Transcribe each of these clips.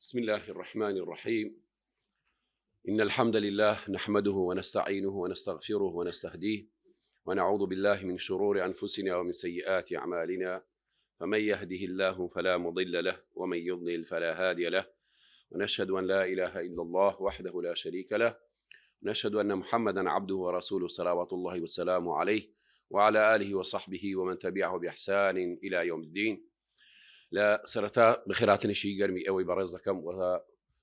بسم الله الرحمن الرحيم إن الحمد لله نحمده ونستعينه ونستغفره ونستهديه ونعوذ بالله من شرور أنفسنا ومن سيئات أعمالنا فمن يهده الله فلا مضل له ومن يضلل فلا هادي له ونشهد أن لا إله إلا الله وحده لا شريك له ونشهد أن محمدا عبده ورسوله صلوات الله وسلامه عليه وعلى آله وصحبه ومن تبعه بإحسان إلى يوم الدين لە سەرەتا بەخێراتنێکی گەرمی ئێوەی بەڕێز دەکەم و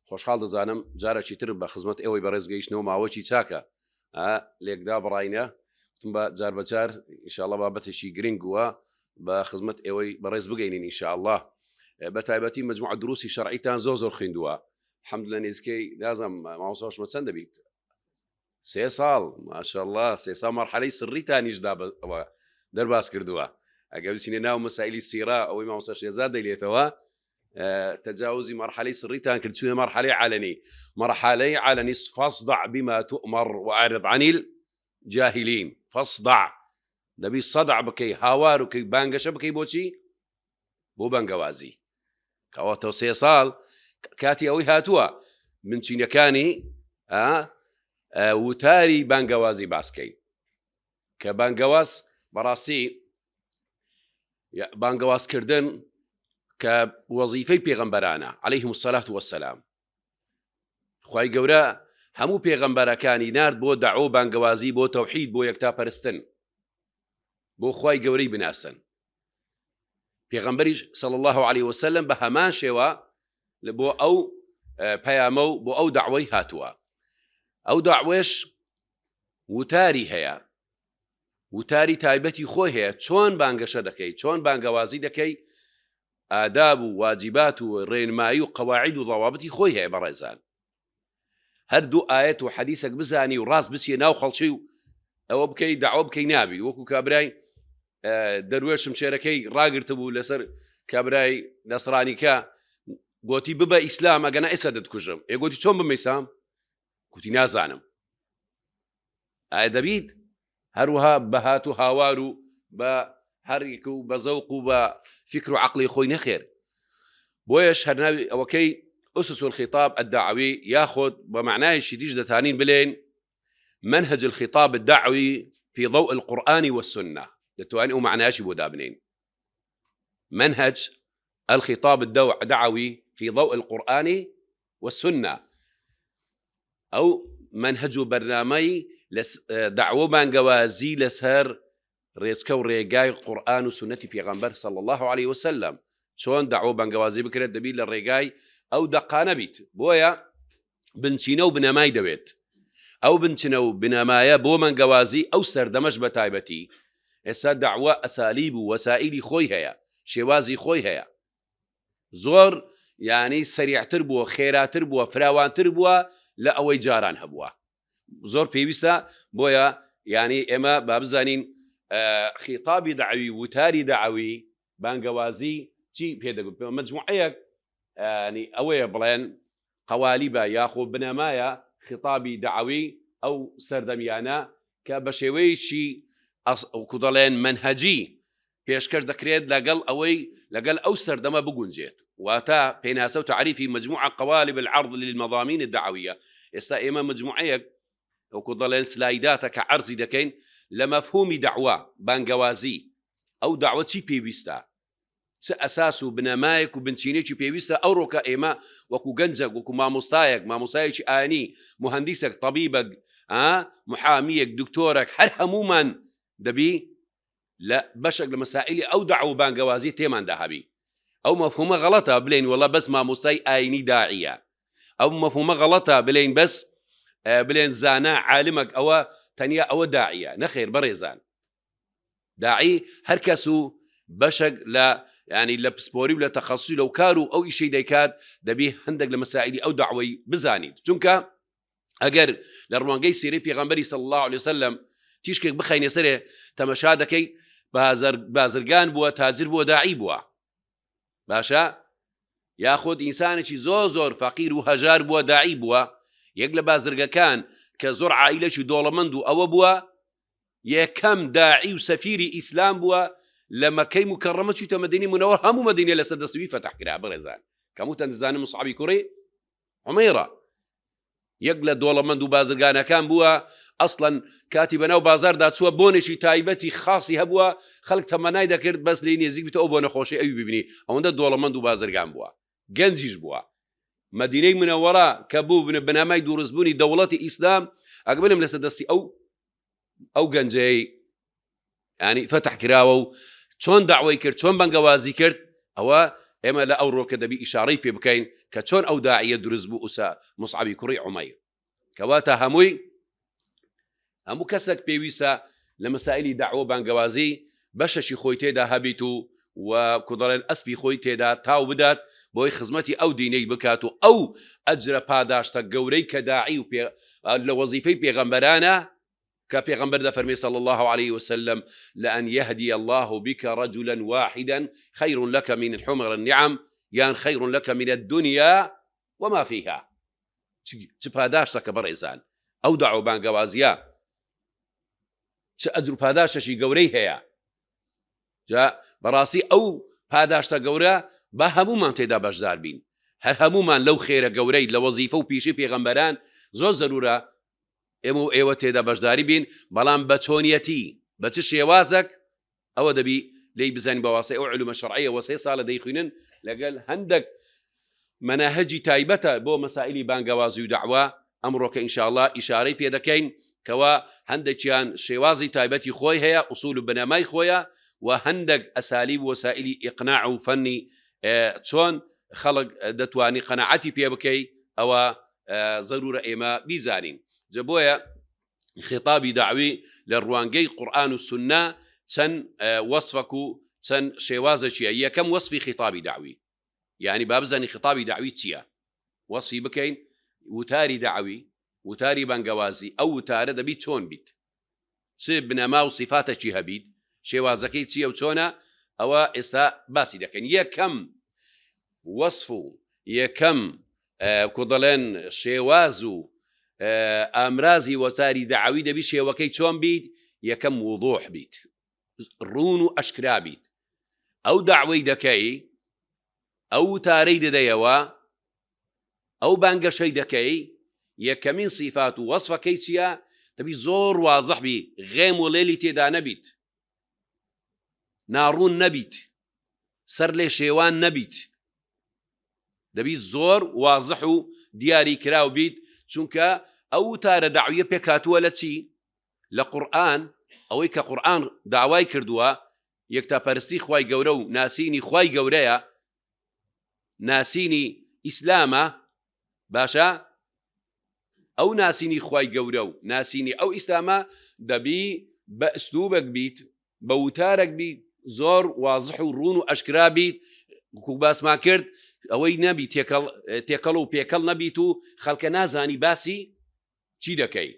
خۆشحاڵ دەزانم جارێکی تر بە خزمەت ئێوەی بەڕێز گەیشتنەوە ماوەکی چاکە لێکدا بڕینە وتم بە جار بەجار ئینشاءاللە بابەتێکی گرنگ وە بە خزمەت ئێوەی بەڕێز بگەینین ئینشاءاللە بە تایبەتی مجموعە دروسی شەرعیتان زۆر زۆر خوێندووە الحمد لله نزیکەی نازم مامۆستاشمە چەند دەبیت سێ ساڵ ماشاءاللە سێ ساڵ مەرحەلەی سڕیتانیش دا دەرباز کردووە ئەگەر بچینە ناو مەسائلی سیرا ئەوەی مامۆستا شێزاد دەیلێتەوە تجاوزی مەرحەلەی سڕیتان کرد چوونە مەرحەلەی عەلەنی مەرحەلەی عەلەنی فاصدع بما تؤمر وأعرض عن الجاهلين فاصدع دەبی سەدع بکەی هاوار وکەی بانگەشە بکەی بۆچی بۆ بانگەوازی کەواتەوە سێ ساڵ کاتی ئەوەی هاتووە بنچینەکانی وتاری بانگەوازی باسکەی کە بانگەواز بەڕاستی بانگەوازکردن کە وەزیفەی پێغەمبەرانە عەلەیهم الصلاة والسلام خوای گەورە هەموو پێغەمبەرەکانی نارد بۆ دەعوە بانگەوازی بۆ تەوحید بۆ یەکتا پەرستن بۆ خوای گەورەی بناسن پێغەمبەریش صلی الله علیه وسلم بە هەمان شێوە بۆ ئەو پەیامە و بۆ ئەو داوای هاتووە ئەو داوێش وتاری هەیە وتاری تایبەتی خۆی هەیە چۆن بانگەشە دەکەی چۆن بانگەوازی دەکەی ئاداب و واجبات و ڕێنمایی و قەواعید و ضوابطی خۆی هەیە بەڕێزان هەر دوو ئایەت و حەدیسەک بزانی و ڕاست بچیە ناو خەڵکی و ئەوە بکەی داوە بکەی نابی وەکو کابرای دەروێشم شێرەکەی ڕاگرتە بوو لەسەر کابرای نەسرانیکە گوتی ببە ئیسلام ئەگەنا ئێستا دەتکوژم ئێ گوتی چۆن بمە ئیسلام گوتی نازانم ئایا دەبیت هەروەها بە هات و هاوار و بە هەریک و بە زەوق و بە فیکر و عەقڵی خۆی نەخێر بۆیەش هەر ناوی ئەوەکەی أسس الخطاب الدعوي یاخود بە معنایەکی دیش دەتانین بلێن منهج الخطاب الدعوي في ضوء القرآن والسنة دەتوانین ئەو معنایشی بۆ دابنین منهج الخطاب الدعوي في ضوء القرآن والسنە ئەو مەنهەج و بەرنامەی دەعوە و بانگەوازی لەسەر ڕێچکە و ڕێگای قورئان و سوننەتی پێغەمبەر صلی اللە علیه وسلم چۆن دەعوە و بانگەوازی بکرێت دەبی لە ڕێگای ئەو دەقانە بیت بۆیە بنچینە و بنەمای دەوێت ئەو بنچنە و بنەمایە بۆ مەنگەوازی ئەو سەردەمەش بە تایبەتی ئێستا دەعوە ئەسالیب و وەسائیلی خۆی هەیە شێوازی خۆی هەیە زۆر یانی سەریعتر بووە خێراتر بووە فراوانتر بووە لە ئەوەی جاران هەبووە زۆر پێویستە بۆیە ینی ئێمە با بزانین خیتابی داوی وتاری داوی بانگەوازی چی پێدەگوت مجموعەیەک ینی ئەوەیە بڵێن قەوالیبە یاخۆ بنەمایە خیتابی داوی ئەو سەردەمیانە کە بە شێوەیەکی وەکو دەڵێن مەنهەجی پێشکەش دەکرێت لەگەڵ ئەوەی لەگەل ئەو سەردەمە بگونجێت واتە پێناسە و تەعریفی مجموعە قوالب العرض للمضامین الدعویە ئێستا ئێمە مجموعەیەک وەکو دەڵێن سلایداتە کە عەرزی دەکەین لە مەفهومی دەعوە بانگەوازی ئەو دەعوە چی پێویستە چ ئەساس و بنەمایەک و بنچینێکی پێویستە ئەوڕۆکە ئێمە وەکو گەنجەک وەکو مامۆستایەک مامۆستایەکی ئاینی موهەندیسێک تەبیبەک محامیەک دکتۆرەک هەر هەموومان دەبی لە بەشێک لە مەسائلی ئەو دەعوە و بانگەوازیە تێماندا هەبی ئەو مەفهومە غەڵەتە بلێین وەڵا بەس مامۆستای ئاینی داعیە ئەو مەفهومە غەڵەتە بلێین بەس بلێن زانا عالمەک ئەوە تەنیا ئەوە داعیە نەخێر بەڕێزان داعی هەر کەس و بەشێک لە ینی لە پسپۆری و لە تەخەسی لەو کار و ئەو ئیشەی دەیکات دەبی هەندێک لە مەسائلی ئەو داوای بزانیت چونکە ئەگەر لە ڕوانگەی سیرەی پێغەمبەری صلی الله علیه وسلم تیشکێک بخەینە سەرێ تەمەشا دەکەی بازرگان بووە تاجر بووە داعی بووە باشە یاخود ئینسانێکی زۆر زۆر فەقیر و هەژار بووە داعی بووە یەک لە بازرگەکان کە زۆر عیلەکی دۆڵەمەند و ئەوە بووە یەکەم داعی و سەفیری ئیسلام بووە لە مەکەی مکەڕەمە چوویتە مەدینەی منەوەر هەموو مەدینە لەسەر دەستی وی فەتح کرا بەڕێزان. کەموتان دەزانن مصعبی کوڕی عومەیرە یەک لە دۆڵەمەند و بازرگانەکان بووە ئەسڵەن کاتی بەناو بازاردا چووە بۆنێکی تایبەتی خاصی هەبووە خەڵک تەمەنای دەکرد بەس لی نێزیک بێتەوە ئەو بۆنە خۆشەی ئەوی ببینی ئەوەندە دۆڵەمەند و بازرگان بووە گەنجیش بووە مەدینەی منەوەڕە کە بوو بنە بنەمای دروستبوونی دەوڵەتی ئیسلام ئەگە بڵێم لەسەر دەستی ئەو ئەو گەنجەی ینی فەتح کراوە و چۆن داوای کرد چۆن بەنگەوازی کرد ئەوە ئێمە لە ئەو ڕۆکە دەبی ئیشارەی پێ بکەین کە چۆن ئەو داعیە دروست بوو ئوسا مصعبی کوڕی عومەیر کەواتە هەمووی هەموو کەسێک پێویستە لە مەسائلی داوە بانگەوازی بەشەکی خۆی تێدا هەبیت و و کودەڵێن ئەسپی خۆی تێدا تاو بدات بۆی خزمەتی ئەو دینەی بکات و ئەو ئەجرە پاداشتە گەورەی کە داعی و پێ لە وەزیفەی پێغەمبەرانە کە پێغەمبەر دەفەرمێ صلی اللە علیه وسلم لان یهدی اللە بک رجلا واحدا خیر لک من حمر النعم یان خیر لک من الدنیا وما فیها چ پاداشتەکە بەڕێزان ئەو داعۆ بانگەوازیە چ ئەجر و پاداشتێکی گەورەی هەیە جا بەڕاستی ئەو پاداشتە گەورە با هەمومان تێدا بەشدار بین هەر هەمومان لەو خێرە گەورەی لە وەزیفە و پیشەی پێغەمبەران زۆر زەرورە ئێمە و ئێوە تێدا بەشداری بین، بەڵام بە چۆنیەتی، بە چ شێوازەک، ئەوە دەبی لێی بزانین بە واسطەی ئەو علومە شەرعیە وە سێ ساڵە دەیخوینن لەگەل هەندەک مەناهجی تایبەتە بۆ مەسائلی بانگەوازی و دەعوە، ئەمڕۆکە ان شاء اللە ئیشارەی پێ دەکەین کەوا هەندەکیان شێوازی تایبەتی خۆی هەیە، ئوسول و بنەمای خۆیە و هەندەک ئەسالیب و وەسائلی ئیقناع و فەنی چۆن خەڵک دەتوانی قەناعەتی پێ بکەی ئەوە زەرورە ئێمە بیزانین جا بۆیە خطابی داوی لە ڕوانگەی قورآن و سنە چەند وەصفەک و چەند شێوازەکیە یەکەم وەصفی خطابی داوی یعنی با بزانین خطابی داوی چییە وەصفی بکەین وتاری داوی وتاری بانگەوازی ئەو وتارە دەبی چۆن بیت چ بنەما و سیفاتەکی هەبیت شێوازەکەی چییە و چۆنە ئەوە ئێستا باسی دەکەین یەکەم وەصف و یەکەم کو دەڵێن شێواز و ئامرازی وەتاری دەعوی دەبی شێوەکەی چۆن بیت یەکەم وضوح بیت ڕوون و ئەشکرا بیت ئەو داوەی دەکەی ئەو وتارەی دەدەیەوە ئەو بانگەشەی دەکەی یەکەمین سیفات و وەصفەکەی چییە دەبی زۆر وازح بی غێم و ڵێلی تێدا نەبیت ناڕوون نەبیت سەر لێ شێوان نەبیت دەبی زۆر وازح و دیاری کراو بیت چونکە ئەو وتارە داویە پێکاتووە لە چی لە قورئان ئەوەی کە قورئان داوای کردووە یەکتاپەرستی خوای گەورە و ناسینی خوای گەورەیە ناسینی ئیسلامە باشە ئەو ناسینی خوای گەورە و ناسینی ئەو ئیسلامە دەبی بە ئسلوبێک بیت بە وتارێک بیت زۆر وازح و ڕوون و ئەشکرا بیت وەکو باسمان کرد ئەوەی نەبی تێکەڵ تێکەڵ و پێکەڵ نەبیت و خەڵکە نازانی باسی چی دەکەی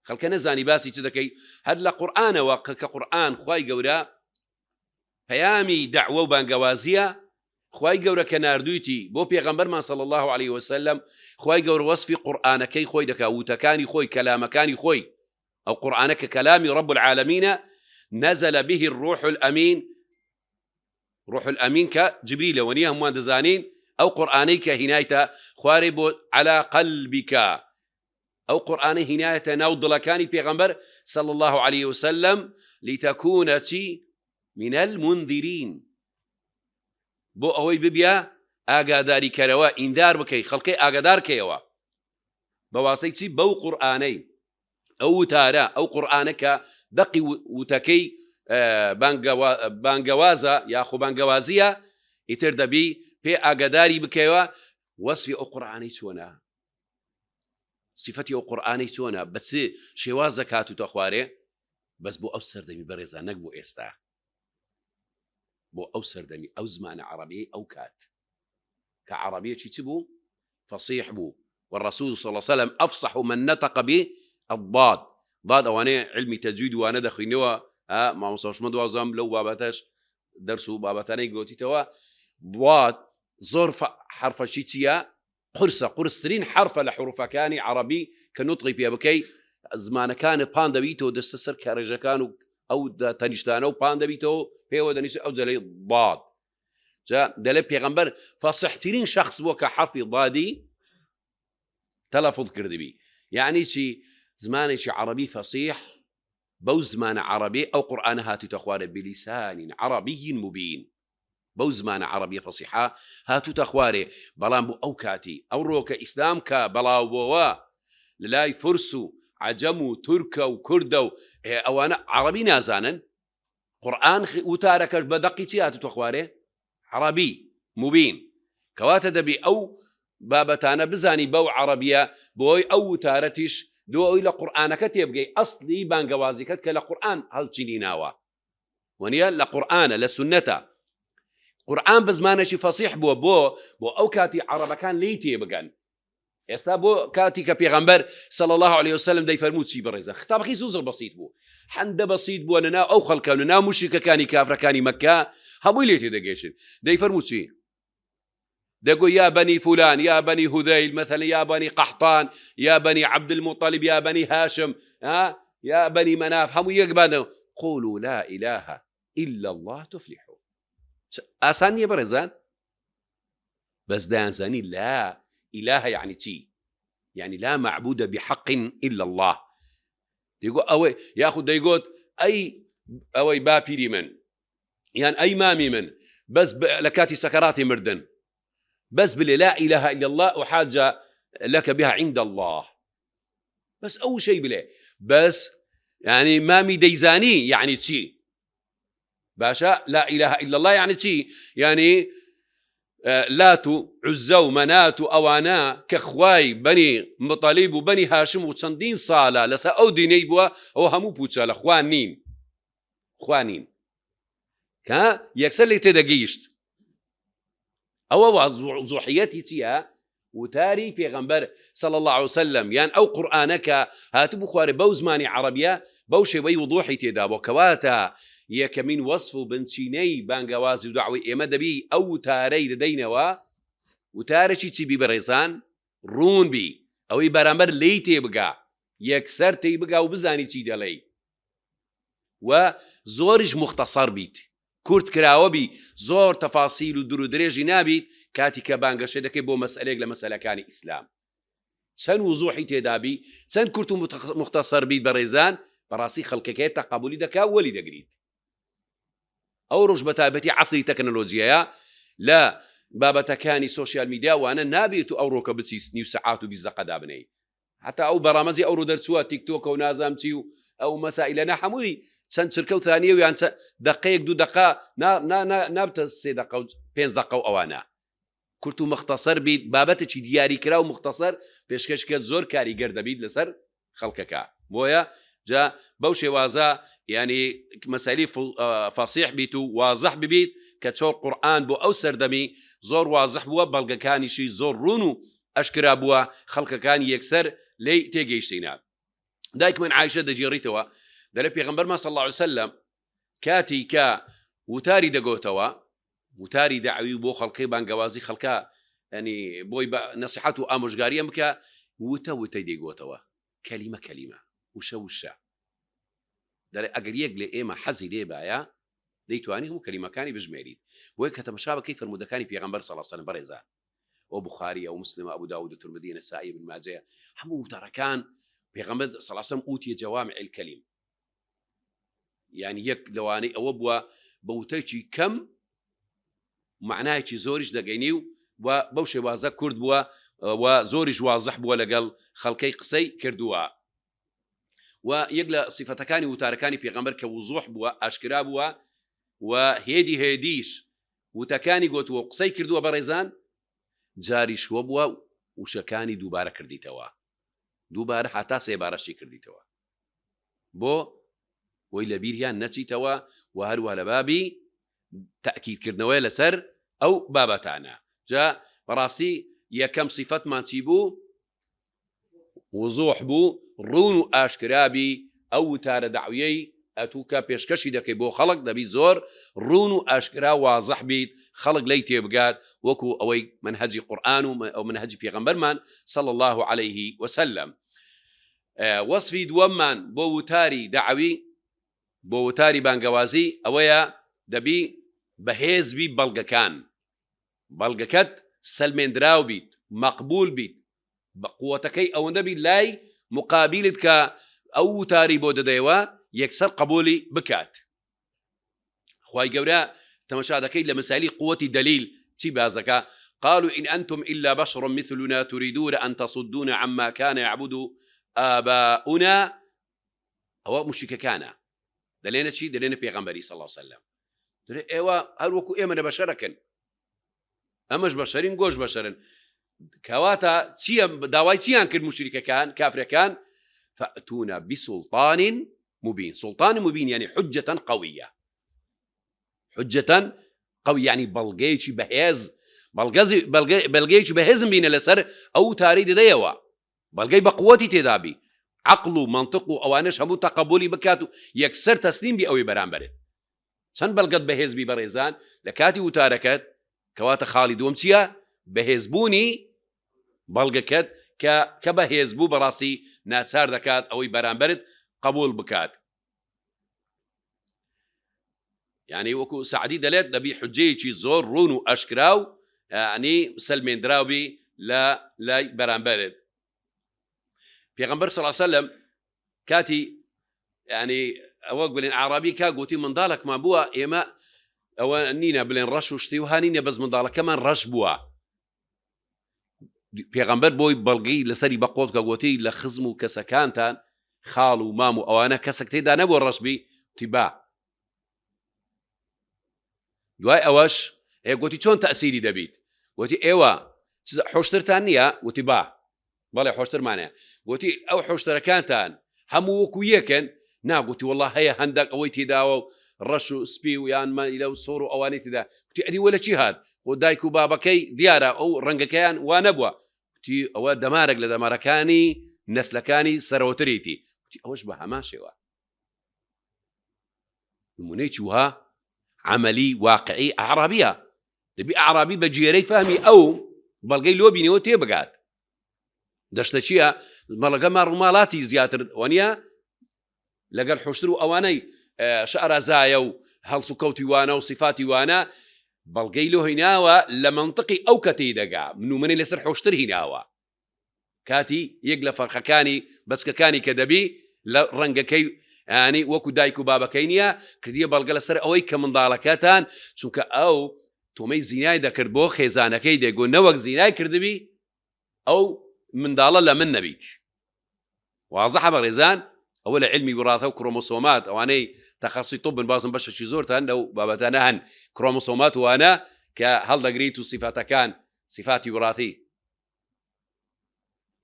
خەڵکە نەزانی باسی چ دەکەی هەر لە قورئانەوە کە قورئان خوای گەورە پەیامی دەعوە و بانگەوازیە خوای گەورە کە ناردوویتی بۆ پێغەمبەرمان صلی الله علیه وسلم خوای گەورە وەسفی قورئانەکەی خۆی دەکا وتەکانی خۆی کەلامەکانی خۆی ئەو قورئانە کە کەلامی رب العالمینە نزل به الروح الامین روح الامین کە جبریلە وەنیە هەمووان دەزانین ئەو قورئانەی کە هینایتە خوارێ بۆ علی قلبک ئەو قورئانە هینایەتە ناو دڵەکانی پێغەمبەر صلی الله علیه وسلم لتكون چی من المنذرین بۆ ئەوەی ببیە ئاگاداری کەرەوە ئیندار بکەی خەڵکەی ئاگادار کەیەوە بە واسەی چی بەو قورئانەی ئەو وتارە ئەو قورئانە کە دەقی وتەکەی بانگەوازە یاخۆ بانگەوازیە ئیتر دەبی پێ ئاگاداری بکەوە وەسفی ئەو قورئانەی چۆنە سیفەتی ئەو قورئانەی چۆنە بە چ شێوازە کاتوتە خوارێ بەس بۆ ئەو سەردەمی بەڕێزان نەک بۆ ئێستا بۆ ئەو سەردەمی ئەو زمانە عەڕەبیەی ئەو کات کە عەڕەبیەکی چ بوو فەسیح بوو والرسول صلی الله علیه وسلم افصح من نطق به الضاد ضاد ئەوانەیە علمی تەجوید وانە دەخوینەوە مامۆستا شمە دوازام لەو بابەتەش دەرس و بابەتانەی گوتیتەوە ضاد زۆر حرفەکی چییە قورسە قورسترین حەرفە لە حروفەکانی عەڕەبی کە نوتقی پێ بکەی زمانەکانت پان دەبیتەوە دەستە سەر کارێژەکان و ئەو تەنیشتانە و پان دەبیتەوە پێوە دەنیسی ئەو جەلەی ضاد. جا دەلێ پێغەمبەر فەسحترین شخص بووە کە حەرفی ضادی تەلەفظ کردبی یعنی چی زمانێکی عەڕەبی فەسیح بەو زمانە عەڕەبی ئەو قورئانە هاتووتە خوارێ بلسان عربی مبین بەو زمانە عەڕەبیە فەسیحە هاتووتە خوارێ بەڵام بۆ ئەو کاتی ئەوڕۆکە ئیسلام کە بەڵاو بۆوە لەلای فورس و عەجەم و تورکە و کوردە و ئەوانە عەڕەبی نازانن قورئان وتارەکەش بە دەقی چی هاتووتە خوارێ عەڕەبی مبین کەواتە دەبی ئەو بابەتانە بزانی بەو عەڕەبیە بۆی ئەو وتارەتیش دۆ ئەوی لە قورئانەکە تێبگەی ئەسڵی بانگەوازیکەت کە لە قورئان هەڵچینی ناوە وەنیە لە قورئانە لە سوننەتە قورئان بە زمانێکی فەسیح بووە بۆ بۆ ئەو کاتی عەڕەبەکان لێی تێبگەن ئێستا بۆ کاتی کە پێغەمبەر صلی الله علیه وسلم دەیفەرموو چی بەڕێزان خطابەکەی زۆر زۆر بەسیت بوو هەندە بەسیت بووە لەناو ئەو خەڵکە و لەناو موشریکەکانی کافرەکانی مەککە هەمووی لێ تێدەگەیشتن دەیفەرموو چی دەگو یا بەنی فلان یا بەنی هذیل مثلا یا بەنی قەحتان یا بەنی عبد المطلب یا بەنی هاشم یا بەنی مەناف هەموو یەک بانە قولوا لا إله إلا الله تفلحوا ئاسان نییە بەڕێزان بەس دەیانزانی لا إله یعنی چی یعنی لا معبود بحق إلا الله دەیگۆ ئەوەی یاخود دەیگۆت ئەی ئەوەی باپیری من یان ئەی مامی من بەس لە کاتی سەکەراتی مردن بەس بلێ لا إله إلا الله أحاج لك بها عند الله بەس ئەو شەی بلێ بەس یعنی مامی دەیزانی یعنی چی باشە لا إله إلا الله یعنی چی یعنی لات و عزە و مەنات و ئەوانە کە خوای بەنی مطەلیب و بەنی هاشم و چەندین ساڵە لەسەر ئەو دینەی بووە ئەو هەموو پوچە لە خوا نین خوا نین کە یەکسەر لێ تێدەگەیشت ئەوە وازوحیەتی چییە؟ وتاری پێغەمبەر صلی اللە علیە وسلم یان ئەو قورئانە کە هاتبوو خوارێ بەو زمانی عەڕەبیە بەو شێوەی وضوحی تێدا بووە کەواتە یەکەمین وەسف و بنچینەی بانگەوازی و دەعوەی ئێمە دەبی ئەو وتارەی دەدەینەوە وتارێکی چی بی بەڕێزان ڕوون بی ئەوەی بەرامبەر لێی تێبگا یەکسەر تێی بگا و بزانی چی دەڵێی و زۆریش موختەسەر بیت کورت کراوە بی زۆر تەفاسیل و دور و درێژی نابیت کاتی کە بانگەشەی دەکەی بۆ مەسئەلەیەک لە مەسئەلەکانی ئیسلام چەند وزوحی تێدا بی چەند کورت و موختەسەر بیت بەڕێزان بەڕاستی خەڵکەکەی تەقەبولی دەکا و وەلی دەگریت ئەو ڕۆژ بە تایبەتی عەسری تەکنەلۆجیەیە لە بابەتەکانی سۆشیال میدیا وانە نابێت و ئەوڕۆکە بچی نیو سەعات و 20 دەقە دابنێی هەتا ئەو بەرامەجی ئەوڕۆ دەرچووە تیک تۆکە و نازام چی و ئەو مەسائیلەنە هەمووی چەند چرکە و ثانیە و یان دقەیەک دوو دقە نابتە سێ دقە و پێنج دقە و ئەوانە کورت و مختصر بیت بابەتێکی دیاریکرا و مختصر پێشکەش کرد زۆر کاریگەر دەبیت لەسەر خەڵکەکە بۆیە جا بەو شێوازە ینی مەسەلی فەسیح بیت و وازح ببیت کە چۆن قورئان بۆ ئەو سەردەمی زۆر وازح بووە بەڵگەکانیشی زۆر ڕوون و ئەشکرا بووە خەڵکەکان یەکسەر لێی تێگەیشتینە دایکمان عایشە دەگێڕیتەوە دەلێ پێغەمبەرمان صلی الله علیه وسلم کاتی کە وتاری دەگۆتەوە وتاری دەعوی بۆ خەڵکی بانگەوازی خەڵکە ینی بۆی بە نەسیحەت و ئامۆژگاریە بکە وتە وتەی دەیگۆتەوە کەلیمە کەلیمە وشە وشە دەڵێ ئەگەر یەک لە ئێمە حەزی لێ باە دەیتوانی هەموو کەلیمەکانی بژمێریت بۆیە کە تەمەشا بکەی فەرموودەکانی پێغەمبەر صلی الله علیه وسلم بەڕێزان ئەو بوخاریە و مسلمە ئەبو داود و ترمذیە نەسائی ابن ماجەیە هەموو وتارەکان پێغەمبەر صلی الله علیه وسلم اوتیە جوامع الکلم یعنی یەک لەوانەی ئەوە بووە بە وتەکی کەم معنایەکی زۆریش دەگەینی و و بەو شێوازە کورد بووە و زۆریش وازح بووە لەگەڵ خەڵکەی قسەی کردووە و یەک لە سیفەتەکانی وتارەکانی پێغەمبەر کە وزوح بووە ئاشکرا بووە و هێدی هێدیش وتەکانی گۆتووە و قسەی کردووە بەڕێزان جاریش وەبووە وشەکانی دووبارە کردیتەوە دووبارە هەتا سێبارەشی کردیتەوە بۆ بۆی لەبیریان نەچیتەوە و هەروە لە بابی تەئکیدکردنەوەیە لەسەر ئەو بابەتانە جا بەڕاستی یەکەم سیفەتمان چی بوو وزوح بوو ڕوون و ئاشکرا بی ئەو وتارە دەعویەی ئەتوو کە پێشکەشی دەکەی بۆ خەڵک دەبی زۆر ڕوون و ئاشکرا وازح بیت خەڵک لێی تێبگات وەکو ئەوەی مەنهەجی قورئان و مەنهەجی پێغەمبەرمان صلی اللە علیه وسلم وەسفی دووەممان بۆ وتاری دەعوی بۆ وتاری بانگەوازی ئەوەیە دەبی بەهێز بی بەڵگەکان. بەڵگەکەت سەلمێندراو بیت، مەقبول بیت، بە قوەتەکەی ئەوەندە بیت لای مقابیلت کە ئەو وتارەی بۆ دەدەیەوە یەکسەر قبولی بکات. خوای گەورە تەمەشا دەکەیت لە مەسایلی قوەتی دەلیل چی باس دەکا، قالوا إن أنتم إلا بشر مثلنا تريدون أن تصدونا عما كان يعبد آباؤنا. ئەوە مشریکەکانە دەلێنە چی؟ دەلێنە پێغەمبەری صلی الله علیه وسلم دەلێ ئێوە هەر وەکو ئێمە لە بەشەرەکەن، ئەمەش بەشەرین گۆش بەشەرن، کەواتە چییە داوای چیان کرد مشریکەکان کافرەکان؟ فأتونا بسلطان مبين. سلطان مبين یعنی حجة قویە، حجة قوی یعنی بەڵگەیەکی بەهێز، بەڵگەیەکی بەهێزم بینە لەسەر ئەو تاری دەدەیەوە، بەڵگەی بە قوتی تێدابی، عەقڵ و مەنتق و ئەوانەش هەموو تەقەبولی بکات و یەکسەر تەسلیم بی ئەوەی بەرامبەرت. چەند بەڵگەت بەهێز بی بەڕێزان لە کاتی وتارەکەت، کەواتە خاڵی دووەم چییە؟ بەهێزبوونی بەڵگەکەت کە کە بەهێز بوو بەڕاستی ناچار دەکات ئەوەی بەرامبەرت قبوڵ بکات. یعنی وەکو سعدی دەلێت دەبی حجەیەکی زۆر ڕوون و ئاشکرا و ینی سەلمێندراو بی لە لای بەرامبەرت. پێغەمبەر صلی الله علیه وسلم کاتی ینی ئەوە بڵێن عربی کا گوتی منداڵێکمان بووە، ئێمە ئەوە نینە بڵێن ڕەش و شتی و هانینە، بەس منداڵەکەمان ڕەش بووە. پێغەمبەر بۆی بەڵگەی لەسەری بەقۆت کە گوتی لە خزم و کەسەکانتان خاڵ و مام و ئەوانە کەسێک تێدا نەبووە ڕەش بی؟ تیبا دوای ئەوەش گوتی چۆن تەسیری دەبیت؟ گوتی ئێوە حۆشترتان نییە؟ وتی با بەڵێ حۆشترمانە. گوتی ئەو حۆشتەرەکانتان هەموو وەکو یەکن؟ ناگوتی والله هەیە هەندێک ئەوەی تێداوە و ڕەش و سپی و یان مەیلە و سۆر و ئەوانەی تێدا. گوتی ئەدی وە لە چی هات؟ خۆ دایک و بابەکەی دیارە ئەو ڕەنگەکەیان وا نەبووە. گوتی ئەوە دەمارێک لە دەمارەکانی نەسلەکانی سەرەوەتریتی. گوتی ئەوەش بە هەمان شێوە. نمونەیەکی وها عملی واقعی ئەعرابیە، دەبی ئەعرابی بە گێرەی فەهمی ئەو بەڵگەی لۆ بینەوە تێبگات. دەشتە چییە؟ مەڵەکە ماڕ و ماڵاتی زیاتر وانە لەگەڵ حشتر و ئەوانەی شارەزایە و هەڵس و کەوتی وانە و سیفاتی وانە بەڵگەی لۆ هیناوە لە منطقی ئەو کە تێی دەگا نمونەی لەسەر حشتر هیناوە. کاتی یەک لە فەرخەکانی بەچکەکانی کە دەبی لە ڕەنگەکەی ینی وەکو دایک و بابەکەی نییە، کردیە بەڵگە لەسەر ئەوەی کە منداڵەکەتان، چونکە ئەو تۆمەی زینای دەکرد بۆ خێزانەکەی دەگۆ نەوەک زینای کردبی ئەو منداڵە لە من نەبیت. وازحە بەڕێزان؟ ئەوە لە علمی وراثە و کرۆمۆسۆمات ئەوانەی تەخەسی طب بن بازم بەشێکی زۆرتان لەو بابەتانە هەن کرۆمۆسۆمات وانە کە هەڵدەگریت و سیفاتەکان سیفاتی وراثی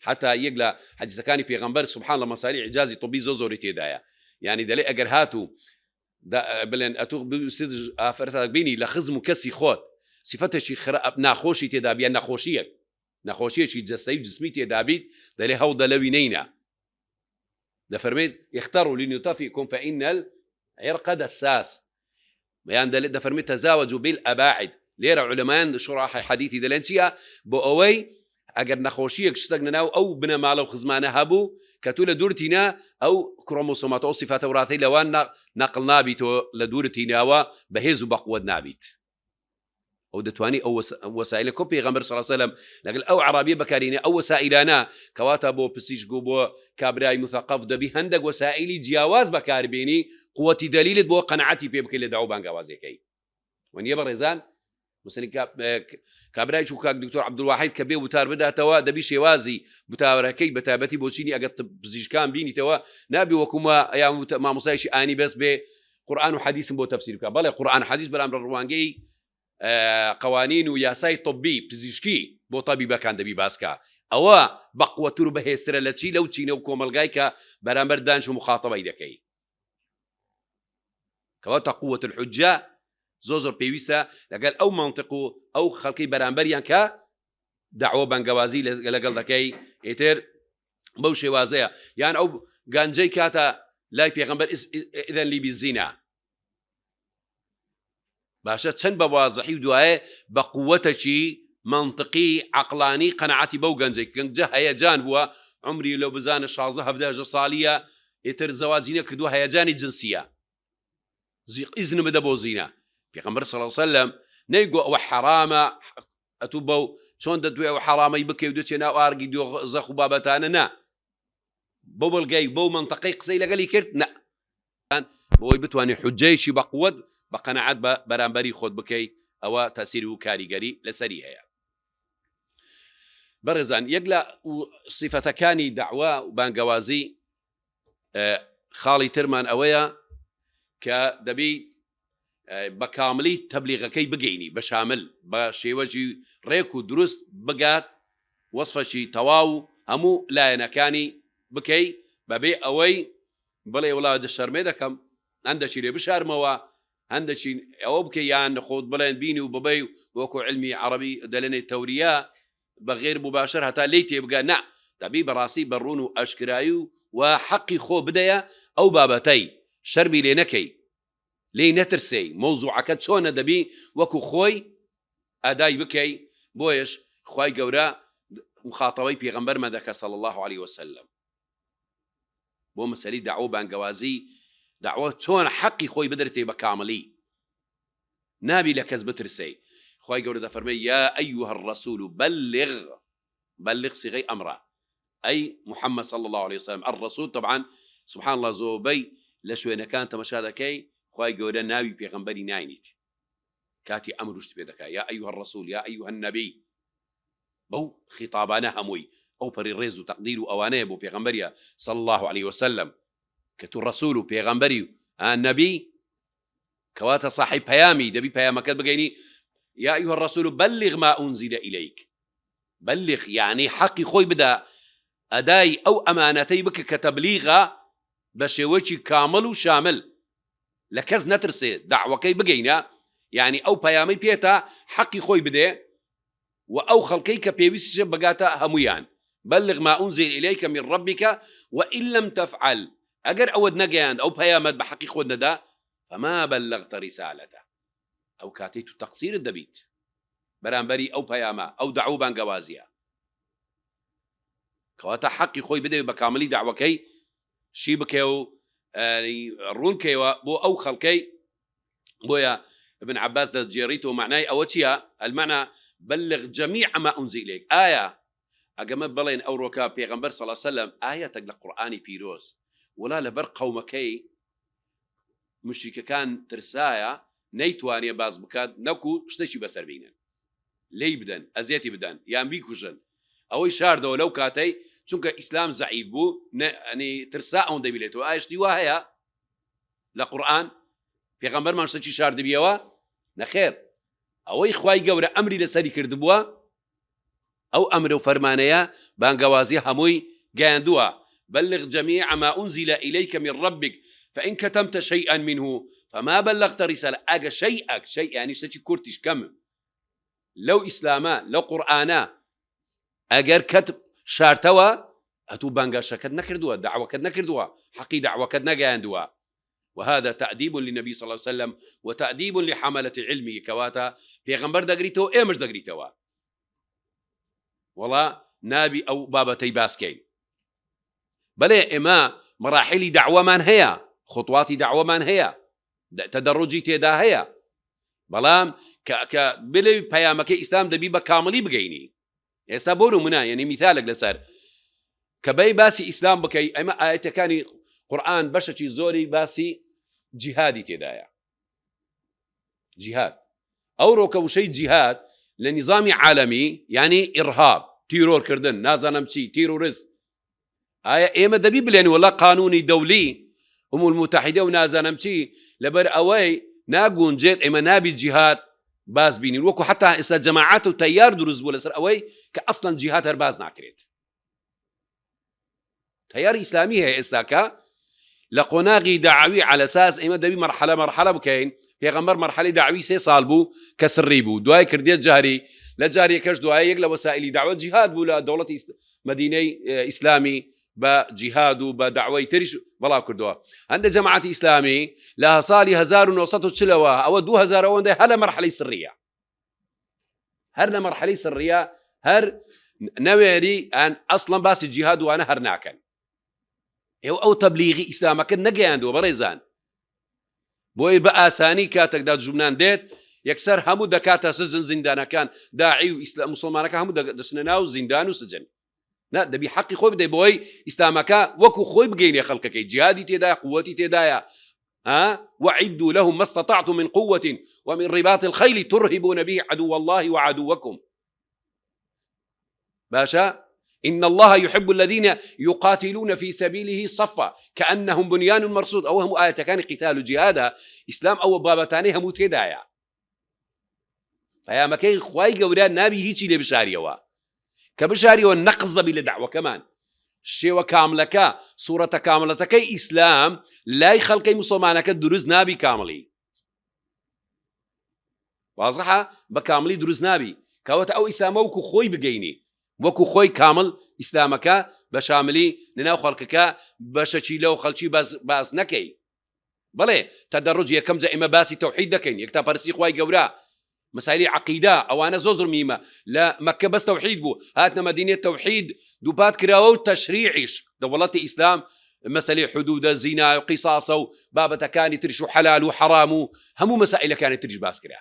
حتا یەک لە حەدیسەکانی پێغەمبەر سبحان لە مەسایلی ئیعجازی طبی زۆر زۆری تێدایە، یعنی دەلێ ئەگەر هاتوو بلێن ئەتوو ئافرەتێک بینی لە خزم و کەسی خۆت سیفەتێکی خراپ ناخۆشی تێدا بیە، نەخۆشیەک نەخۆشیەکی جەستەی و جسمی تێدابیت، دەلێ هەوڵدە لەوی نەینە. دەفەرمێت اختروا لنطفكم فإن العرق دساس، یان دەلێت دەفەرمێت تزاوجوا بالأباعد. لێرە عولەمایان شوڕاحی حەدیثی دەلێن چییە؟ بۆ ئەوەی ئەگەر نەخۆشیەک شتێک لەناو ئەو بنەماڵە و خزمانە هەبوو کە تو لە دوورتینە ئەو کرۆمۆسۆماتە ئەو سیفاتە وراثەی لەوان نەقل نابیتەوە لە دوورتیناوە بەهێز و بەقوەت نابیت. ئەو دەتوانی ئەو وەسائلە کۆ پێغەمبەر صلی الله علیه وسلم لەگەڵ ئەو عربیە بەکارینە ئەو وەسائلانە، کەواتە بۆ پزیشک و بۆ کابرای مثقف دەبی هەندێک وەسائلی جیاواز بەکاربێنی قوتی دەلیلت بۆ قەناعەتی پێ بکەیت لە داو بانگاوازیەکەی وەنیە بەڕێزان؟ مثلا کابرای چوو کاک دکتۆر عەبدولواحید کە بێ وتار بداتەوە دەبی شێوازی وتارەکەی بە تایبەتی بۆ چینی ئەگەر پزیشکان بینیتەوە نابی وەکومە یان مامۆسایکی ئانی بەس بێ قورآن و حەدیثم بۆ تەفسیر بکە. بەڵێ قورآن و حەدیث بەلام لە ڕوانگەی قوانین و یاسای طبی پزیشکی بۆ تەبیبەکان دەبی باسکە، ئەوە بەقوەتر و بەهێزترە لە چی لەو چینە و کۆمەلگای کە بەرامبەر دانش و مخاتەبەی دەکەی. کەواتە قوة الحجە زۆر زۆر پێویستە لەگەل ئەو منطق و ئەو خەڵکی بەرامبەریان کە داوە بەنگەوازی لەگەڵ دەکەی ئیتر بەو شێوازەیە. یان ئەو گەنجەی کاتە لای پێغەمبەر ئذن لی بالزنا، باشە چەند بە وازحی و دوایە بە قووەتەکی منطقی عقلانی قەناعەتی بەو گەنجێک گەنجە هەیەجان بووە، عمری لەو بزانە 16 17 ساڵیە، ئیتر زەواجی نەکردووە، هەیەجانی جنسیە، ئیزن بدە بۆ زینا. پێغەمبەر صلی الله علیه وسلم نەیگۆ ئەوە حەرامە. ئەتوو بەو چۆن دەتوێ ئەو حەڕامەی بکەی و دەچێ ناو ئارگی دۆزەخ و بابەتانە نا بەو بەڵگەی بەو مەنتەقەی قسەی لەگەلی کرد نا بۆی بتوانانی حجەیەکی بە قوت بە قەنەعەت بە بەرامبەری خۆت بکەی ئەوە تەسیر و کاریگەری لەسەری هەیە بەڕێزان یەک لە سیفەتەکانی داوا و بانگەوازی خاڵی ترمان ئەوەیە کە دەبی بە کاملی تەبلیغەکەی بگەینی بە شامل بە شێوەجی ڕێک و دروست بگات وەصفەکی تەواو هەموو لایەنەکانی بکەی بەبێ ئەوەی بڵێ وڵا دەشەرمێ دەکەم هەندەکی لێ بشارمەوە هەندەکی ئەوە بکە یان خۆت بڵێن بینی و ببەی وەکو علمی عەڕەبی دەلێنێ تەوریە بە غیر مباشر هەتا لێی تێبگا نا دەبی بەڕاستی بە ڕوون و ئاشکرایی و و حەقی خۆ بدەیە ئەو بابەتەی شەرمی لێ نەکەی لێی نەترسێی مەوزوعەکە چۆنە دەبی وەکو خۆی ئەدای بکەی بۆیەش خوای گەورە مخاتەوەی پێغەمبەرمان دەکا صلی الله علیه وسلم بۆ مەسەلی دەعوە و بانگەوازی دەعوە چۆن حەقی خۆی بدرێتێ بە کاملی نابی لە کەس بترسێی خوای گەورە دەفەرمێ یا ایها الرسول بلغ بلغ صیغەی ئەمرە ئەی محمد صلی الله علیه وسلم الرسول طبعا سبحان الله زۆبەی لە شوێنەکان تەمەشا دەکەی خوای گەورە ناوی پێغەمبەری ناینیت کاتی ئەمر شت پێ دەکا یا ایها الرسول یا ایها النبی بەو خیتابانە هەمووی ئەو پەڕی ڕێز و تەقدیر و ئەوانەیە بۆ پێغەمبەریە صلی الله علیه وسلم کە تو ڕسول و پێغەمبەری و نەبی کەواتە صاحب پەیامی دەبی پەیامەکەت بگەینی یا ایها الرسول بلغ ما انزل الیک بلغ یعنی حەقی خۆی بدە ئەدای ئەو ئەمانەتەی بکە کە تەبلیغە بە شێوەیەکی کامل و شامل لە کەس نەترسێ داوەکەی بگەینە یعنی ئەو پەیامەی پێتە حەقی خۆی بدێ و ئەو خەڵکەی کە پێویستیشە بگاتە هەموویان، بلغ ما انزل الیک من ربک وان لم تفعل، ئەگەر ئەوەت نەگەیاند ئەو پەیامەت بە حەقی خۆت نەدا، فما بلغت رسالته، ئەو کاتەی تو تەقسیرت دەبیت بەرامبەری ئەو پەیامە، ئەو دەعوە و بانگەوازیە. کەواتە حەقی خۆی بدەوێت بە کاملی دەعوەکەی شی بکەی و ڕوون کەیەوە بۆ ئەو خەڵکەی بۆیە ابن عباس دەگێڕیتەوە معنای ئەوە چییە المعنى بلغ جميع ما أنزل إليك ئایا ئەگەمە بڵێن ئەو ڕۆکە پێغەمبەر صلی الله علیه وسلم ئایەتێک لە قورئانی پیرۆز وڵا لەبەر قەومەکەی مشریکەکان ترسایە نەیتوانێ باس بکات نەکو شتێکی بەسەر بینن لێی بدەن ئەزیەتی بدەن یان بیکوژن ئەوەی شاردەوە لەو کاتەی چونکە ئیسلام زەعیف بوو نەنی ترسا ئەوەندە بیلێتەوە ئایا شتی وا هەیە لە قورئان پێغەمبەرمان شتێکی شاردبیەوە؟ نەخێر ئەوەی خوای گەورە ئەمری لەسەری کردبووە ئەو ئەمر و فەرمانەیە بانگەوازی هەمووی گەیاندووە بلغ جميع ما أنزل إليك من ربك فإن كتمت شيئا منه فما بلغت رسالة ئەگە شەیئەک شەیء یانی شتێکی کورتیش کەم لەو ئیسلامە لەو قورئانە ئەگەر کەت شارتەوە ئەتوو بانگاشەکەت نەکردووە دەعوەکەت نەکردووە حەقی دەعوەکەت نەگەیاندووە وهذا تأديب للنبي صلى الله عليه وسلم وتأديب لحملة علمه کەواتە پێغەمبەر دەگریتەوە ئێمەش دەگریتەوە وەڵا نابی ئەو بابەتەی باسکەین بەلێ ئێمە مەراحیلی دەعوەمان هەیە خطواتی دەعوەمان هەیە تەدەڕوجی تێدا هەیە بەڵام کە بلێ پەیامەکەی ئیسلام دەبی بە کاملی بگەینی ئێستا بۆ نمونە یعنی میثالێک لەسەر کە بەی باسی ئیسلام بکەی ئەمە ئاەتەکانی قورآن بەشەکی زۆری باسی جیهادی تێدایە جیهاد ئەوڕۆکە وشەی جیهاد لە نیزامی عالەمی یعنی ئیرهاب تیرۆرکردن نازانم چی تیرۆرست ئایا ئێمە دەبی بلێن وەڵا قانونی دەولی ئوم المتحدە و نازانم چی لەبەر ئەوەی ناگونجێت ئێمە نابی جیهاد باز بینین وەکو حتا ئێستا جەماعات و تەیار دروست بوو لەسەر ئەوەی کە ئەسڵەن جیهاد هەر باز ناکرێت تەیاری ئیسلامی هەیە ئێستاکە لە قۆناغی داوی عەلەساس ئێمە دەبی مەرحەلە مەرحەلە بکەین پێغەمبەر مەرحەلی داوی سێ ساڵ بوو کە سڕی بوو دوای کردێت جاری لە جاریەکەش دوای یەک لە وەسائلی داوە جیهاد بوو لە دەوڵەتی مدینەی ئیسلامی بە جیهاد و بە داوای تریش بەڵاو کردووە هەندە جەماعەتی ئیسلامی لە ساڵی 1940ەوە ئەوە 2000 ئەوەندە هەر لە مەرحەلەی سڕیە هەر لە مەرحەلەی سڕیە هەر نەوێری ئەن ئەسڵەن باسی جیهاد وانە هەر ناکەن ئێوە ئەو تەبلیغی ئیسلامەکە نەگەیاندووە بەڕێزان بۆیە بە ئاسانی کاتێکدا دوژمنان دێت. یەکسەر هەموو دەکاتە سجن زیندانەکان داعی و ئیسلام مسلمانەکە هەموو دەچنە ناو زیندان و سجن نا دەبی حەقی خۆی بدەی بۆی ئیسلامەکە وەکو خۆی بگەینێ خەڵکەکەی جیهادی تێدایە قوەتی تێدایە ها وعدوا لهم ما استطعتم من قوة ومن رباط الخيل ترهبون به عدو الله وعدوكم باشە إن الله يحب الذين يقاتلون في سبيله صفا كأنهم بنيان مرصوص ئەوە هەموو ئاەتەکانی قیتال و جیهادە ئیسلام ئەوە بابەتانەی هەموو تێدایە پەیامەکەی خوای گەورە نابی هیچی لێ بشاریەوە کە بشاریەوە نەقز دەبی لە داوەکەمان شێوە کاملەکە سوورەتە کاملەتەکەی ئیسلام لای خەڵکەی مسلمانەکە دروست نابی کاملی وازحە بە کاملی دروست نابی کەواتە ئەو ئیسلامە وەکو خۆی بگەینی وەکو خۆی کامل ئیسلامەکە بە شاملی لەناو خەڵکەکە بەشەکی لەو خەڵکی باس باس نەکەی بەڵێ تەدەڕج یەکەم جا ئێمە باسی تەوحید دەکەین یەکتا پەرسی خوای گەورە مەسایلی عەقیدە ئەوانە زۆر زۆر مهمە لە مەککە بەس تەوحید بوو هاتنە مەدینە تەوحید دووپات کراوە و تەشریعیش دەوڵەتی ئیسلام مەسەلەی حدودە زینا و قیساسە و بابەتەکانی تریش و حەلال و حەرام و هەموو مەسائلەکانی تریش باس کرا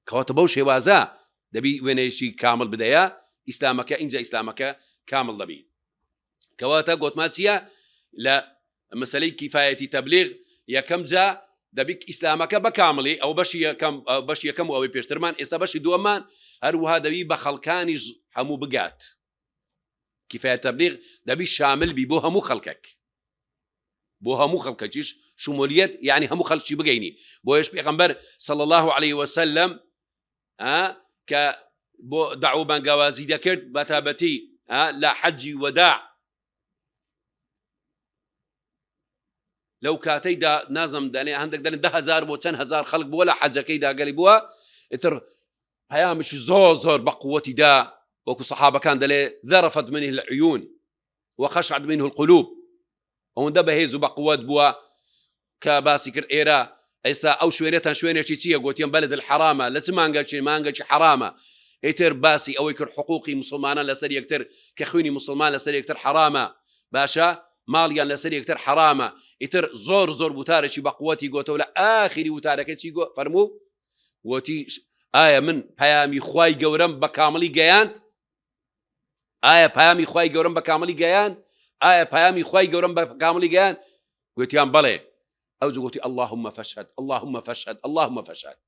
کەواتە بەو شێوازە دەبی وێنەیەکی کامل بدەیە ئیسلامەکە ئینجا ئیسلامەکە کامل دەبی کەواتە گۆتما چییە لە مەسەلەی کیفایەتی تەبلیغ یەکەم جا دەبی ئیسلامەکە بە کامڵی ئەو بەشی یەکەم بەش یەکەم و ئەوەی پێشترمان ئێستا بەشی دووەممان هەروەها دەبی بە خەڵکانیش هەموو بگات کیفایەت تەبلیغ دەبی شامل بی بۆ هەموو خەڵکێک بۆ هەموو خەڵکەکیش شمولیت یعنی هەموو خەڵکی بگەینی بۆیش پێغەمبەر صلی الله عليه وسلم کە بۆ داو بانگاوازی دەکرد بەتابەتی لە حەجی وەداع لەو کاتەی دا نازم دەنێ هەندێک دەنێ دههزار بۆ چەند هزار خەڵک بووە لە حەجەکەی داگەلی بووە ئیتر پەیامێکی زۆر زۆر بە قووەتی دا وەکو سەحابەکان دەلێ ذرفت منه العيون وخشعت منه القلوب ئەوەندە بەهێز و بەقوت بووە کە باسی کرد ئێرە ئێستا ئەو شوێنێتان شوێنێکی چییە گوتیان بەلد الحرامە لە چ مانگەکی مانگەکی حرامە ئیتر باسی ئەوەی کرد حقوقی مسلمانان لەسەر یەکتر کە خوێنی مسلمان لەسەر یەکتر حرامە باشە ماڵیان لەسەر یەکتر حرامە ئیتر زۆر زۆر وتارێکی بەقوەتی گۆتەوە لە ئاخری وتارەکە چی گۆ فەرموو گۆتی ئایا من پەیامی خوای گەورەم بە کامڵی گەیاند ئایا پامی خوای گەورەم بە کامڵی گەیان ئایا پامی خوای گەورەم بە کامڵی گەیان گوتیان بەڵێ ئەو گوتی اللهم فاشهد اللهم فاشهد اللهم فاشهد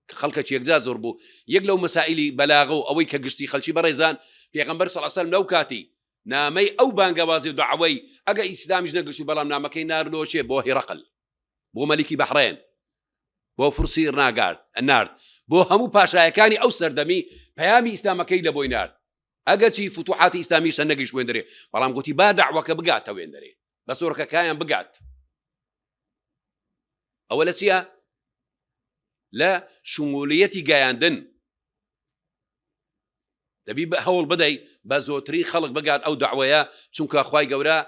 کە خەڵکەکی یەکجار زۆر بوو یەک لەو مەسائلی بەلاغە و ئەوەی کە گشتی خەلکی بەڕێزان پێغەمبەر صلی الله علیه و سلم لەو کاتی نامەی ئەو بانگەوازی و دەعوەی ئەگە ئیسلامیش نەگەشت بەڵام نامەکەی نارد لۆ چێ بۆ هیرەقل بۆ مەلیکی بەحرێن بۆ فورسی ناگارد نارد بۆ هەموو پاشایەکانی ئەو سەردەمی پەیامی ئیسلامەکەی لە بۆی نارد ئەگەرچی فتوحاتی ئیسلامیشە نەگەیشت وێندرێ بەڵام گوتی با دەعوەکە بگاتە وێندرێ بە سۆرکەکایان بگات ئەوە لە چییە لە شمولیەتی گەیاندن دەبی بە هەوڵ بدەی بە زۆترین خەڵک بگات ئەو داوەیە چونکە خوای گەورە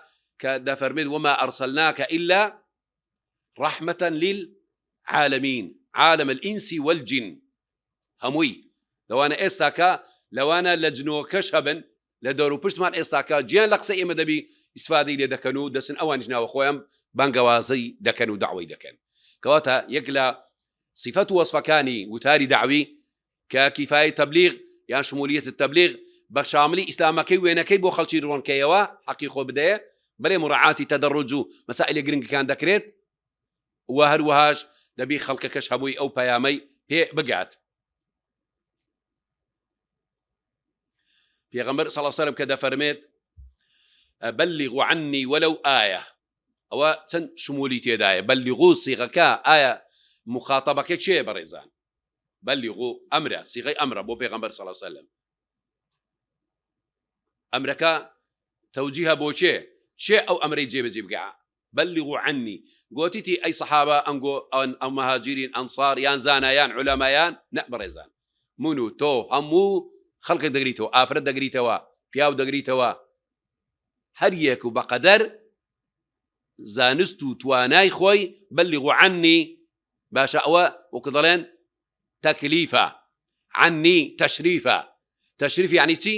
کە دەفەرمێت وما ئەرسلناکە ئیلا رحمة للعالمین عالم الإنس والجن هەمووی لەوانە ئێستاکە لەوانە لە جنۆکەش هەبن لە دەور و پشتمان ئێستاکە گیان لە قسەی ئێمە دەبی ئیسفادەی لێ دەکەن و دەچن ئەوانیش ناوە خۆیان بانگەوازی دەکەن و داوای دەکەن کەواتە یەک لە سیفەت و وەسفەکانی وتاری داوی کە کیفای تەبلیغ یان شمولیت تەبلیغ بە شاملی ئیسلامەکەی وێنەکەی بۆ خەڵکی ڕۆنکەیەوە حەقی خۆ بدەیە بەێ مڕعاتی تەدەڕج و مەسائلە گرنگەکان دەکرێت و هەروەهاش دەبی خەڵکەکەش هەمووی ئەو پەیامەی پێ بگات پێغەمبەر صلی الله علیه وسلم کە دەفەرمێت بلغوا عني ولو آية ئەوە چەند شمولی تێدایە بلغوا صیغەکە ئایا مخاطبەکە کێ بەڕێزان بلغوا ئەمرە صیغەی ئەمرە بۆ پێغەمبەر صلی الله علیه وسلم ئەمرەکە تەوجیهە بۆ کێ کێ ئەو ئەمرەی جێبەجێ بکا بلغوا عني گۆتیتی ئەی سەحابە ئەنگۆ ئەن ئەو مهاجرین ئەنصار یان زانایان عولەمایان نە بەڕێزان من و تۆ هەموو خەڵکێک دەگریتەوە ئافرەت دەگریتەوە پیاو دەگریتەوە هەر یەک و بەقەدەر زانست و توانای خۆی بلغوا عني باشە ئەوە وەکو دەڵێن تەکلیفە عني تەشریفە تەشریف یعنی چی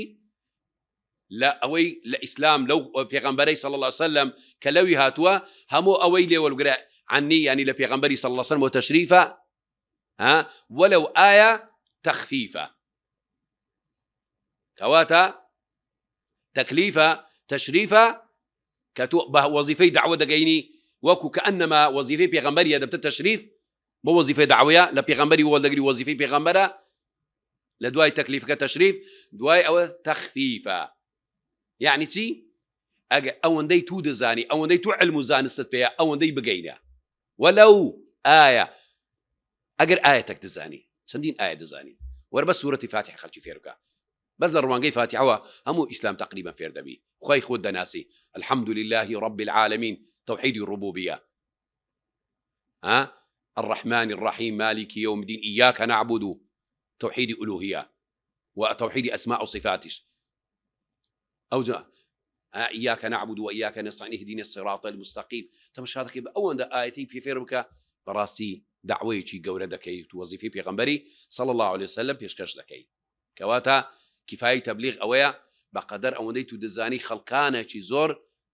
لە ئەوەی لە ئیسلام لەو پێغەمبەرەی صلی اللە علیە وسلم کە لەوی هاتووە هەموو ئەوەی لێ وەربگرە. عنی یعنی لە پێغەمبەری صلی الله علیه وسلم تشریفە ها ولو آیە تخفیفە کەواتە تەکلیفە تەشریفە کە تۆ بە وەزیفەی دەعوە دەگەینی وەکو کە ئەنەما وەزیفەی پێغەمبەریە دەبتە تەشریف بۆ وەزیفەی دەعوەیە لە پێغەمبەری وەردەگری وەزیفەی پێغەمبەرە لە دوای تەکلیفەکە تەشریف دوای ئەوە تەخفیفە یعنی چی ئەگە ئەوەندەی تو دەزانی ئەوەندەی تو علم و زانستت پێیە ئەوەندەی بگەینە وەلەو ئایا ئەگەر ئاەتەک دەزانی چەندین ئایا دەزانی وەربە سوورەتی فاتح خەلکی فێر بکە بەس لە ڕوانگەی فاتیحەوە هەموو ئیسلام تەقریبەن فێر دەبی خوای خۆت دەناسی الحمد للە رب العالمین توحیدی ڕبوبیە ها الرحمن الرحیم مالک یوم الدین ایاک نعبد توحیدی ئولوهیە و توحیدی ئەسماء و صفاتیش ئەو جا إياك نعبد وإياك نستعين اهدنا الصراط المستقيم تەماشا دەکەی بە ئەوەندە ئایەتی پێ فێر بکە بەڕاستی دەعوەیەکی گەورە دەکەیت و وەزیفەی پێغەمبەری صلی الله علیه وسلم پێشکەش دەکەی کەواتە کیفایەی تەبلیغ ئەوەیە بەقەدەر ئەوەندەی تو دەزانی خەڵکانێکی زۆر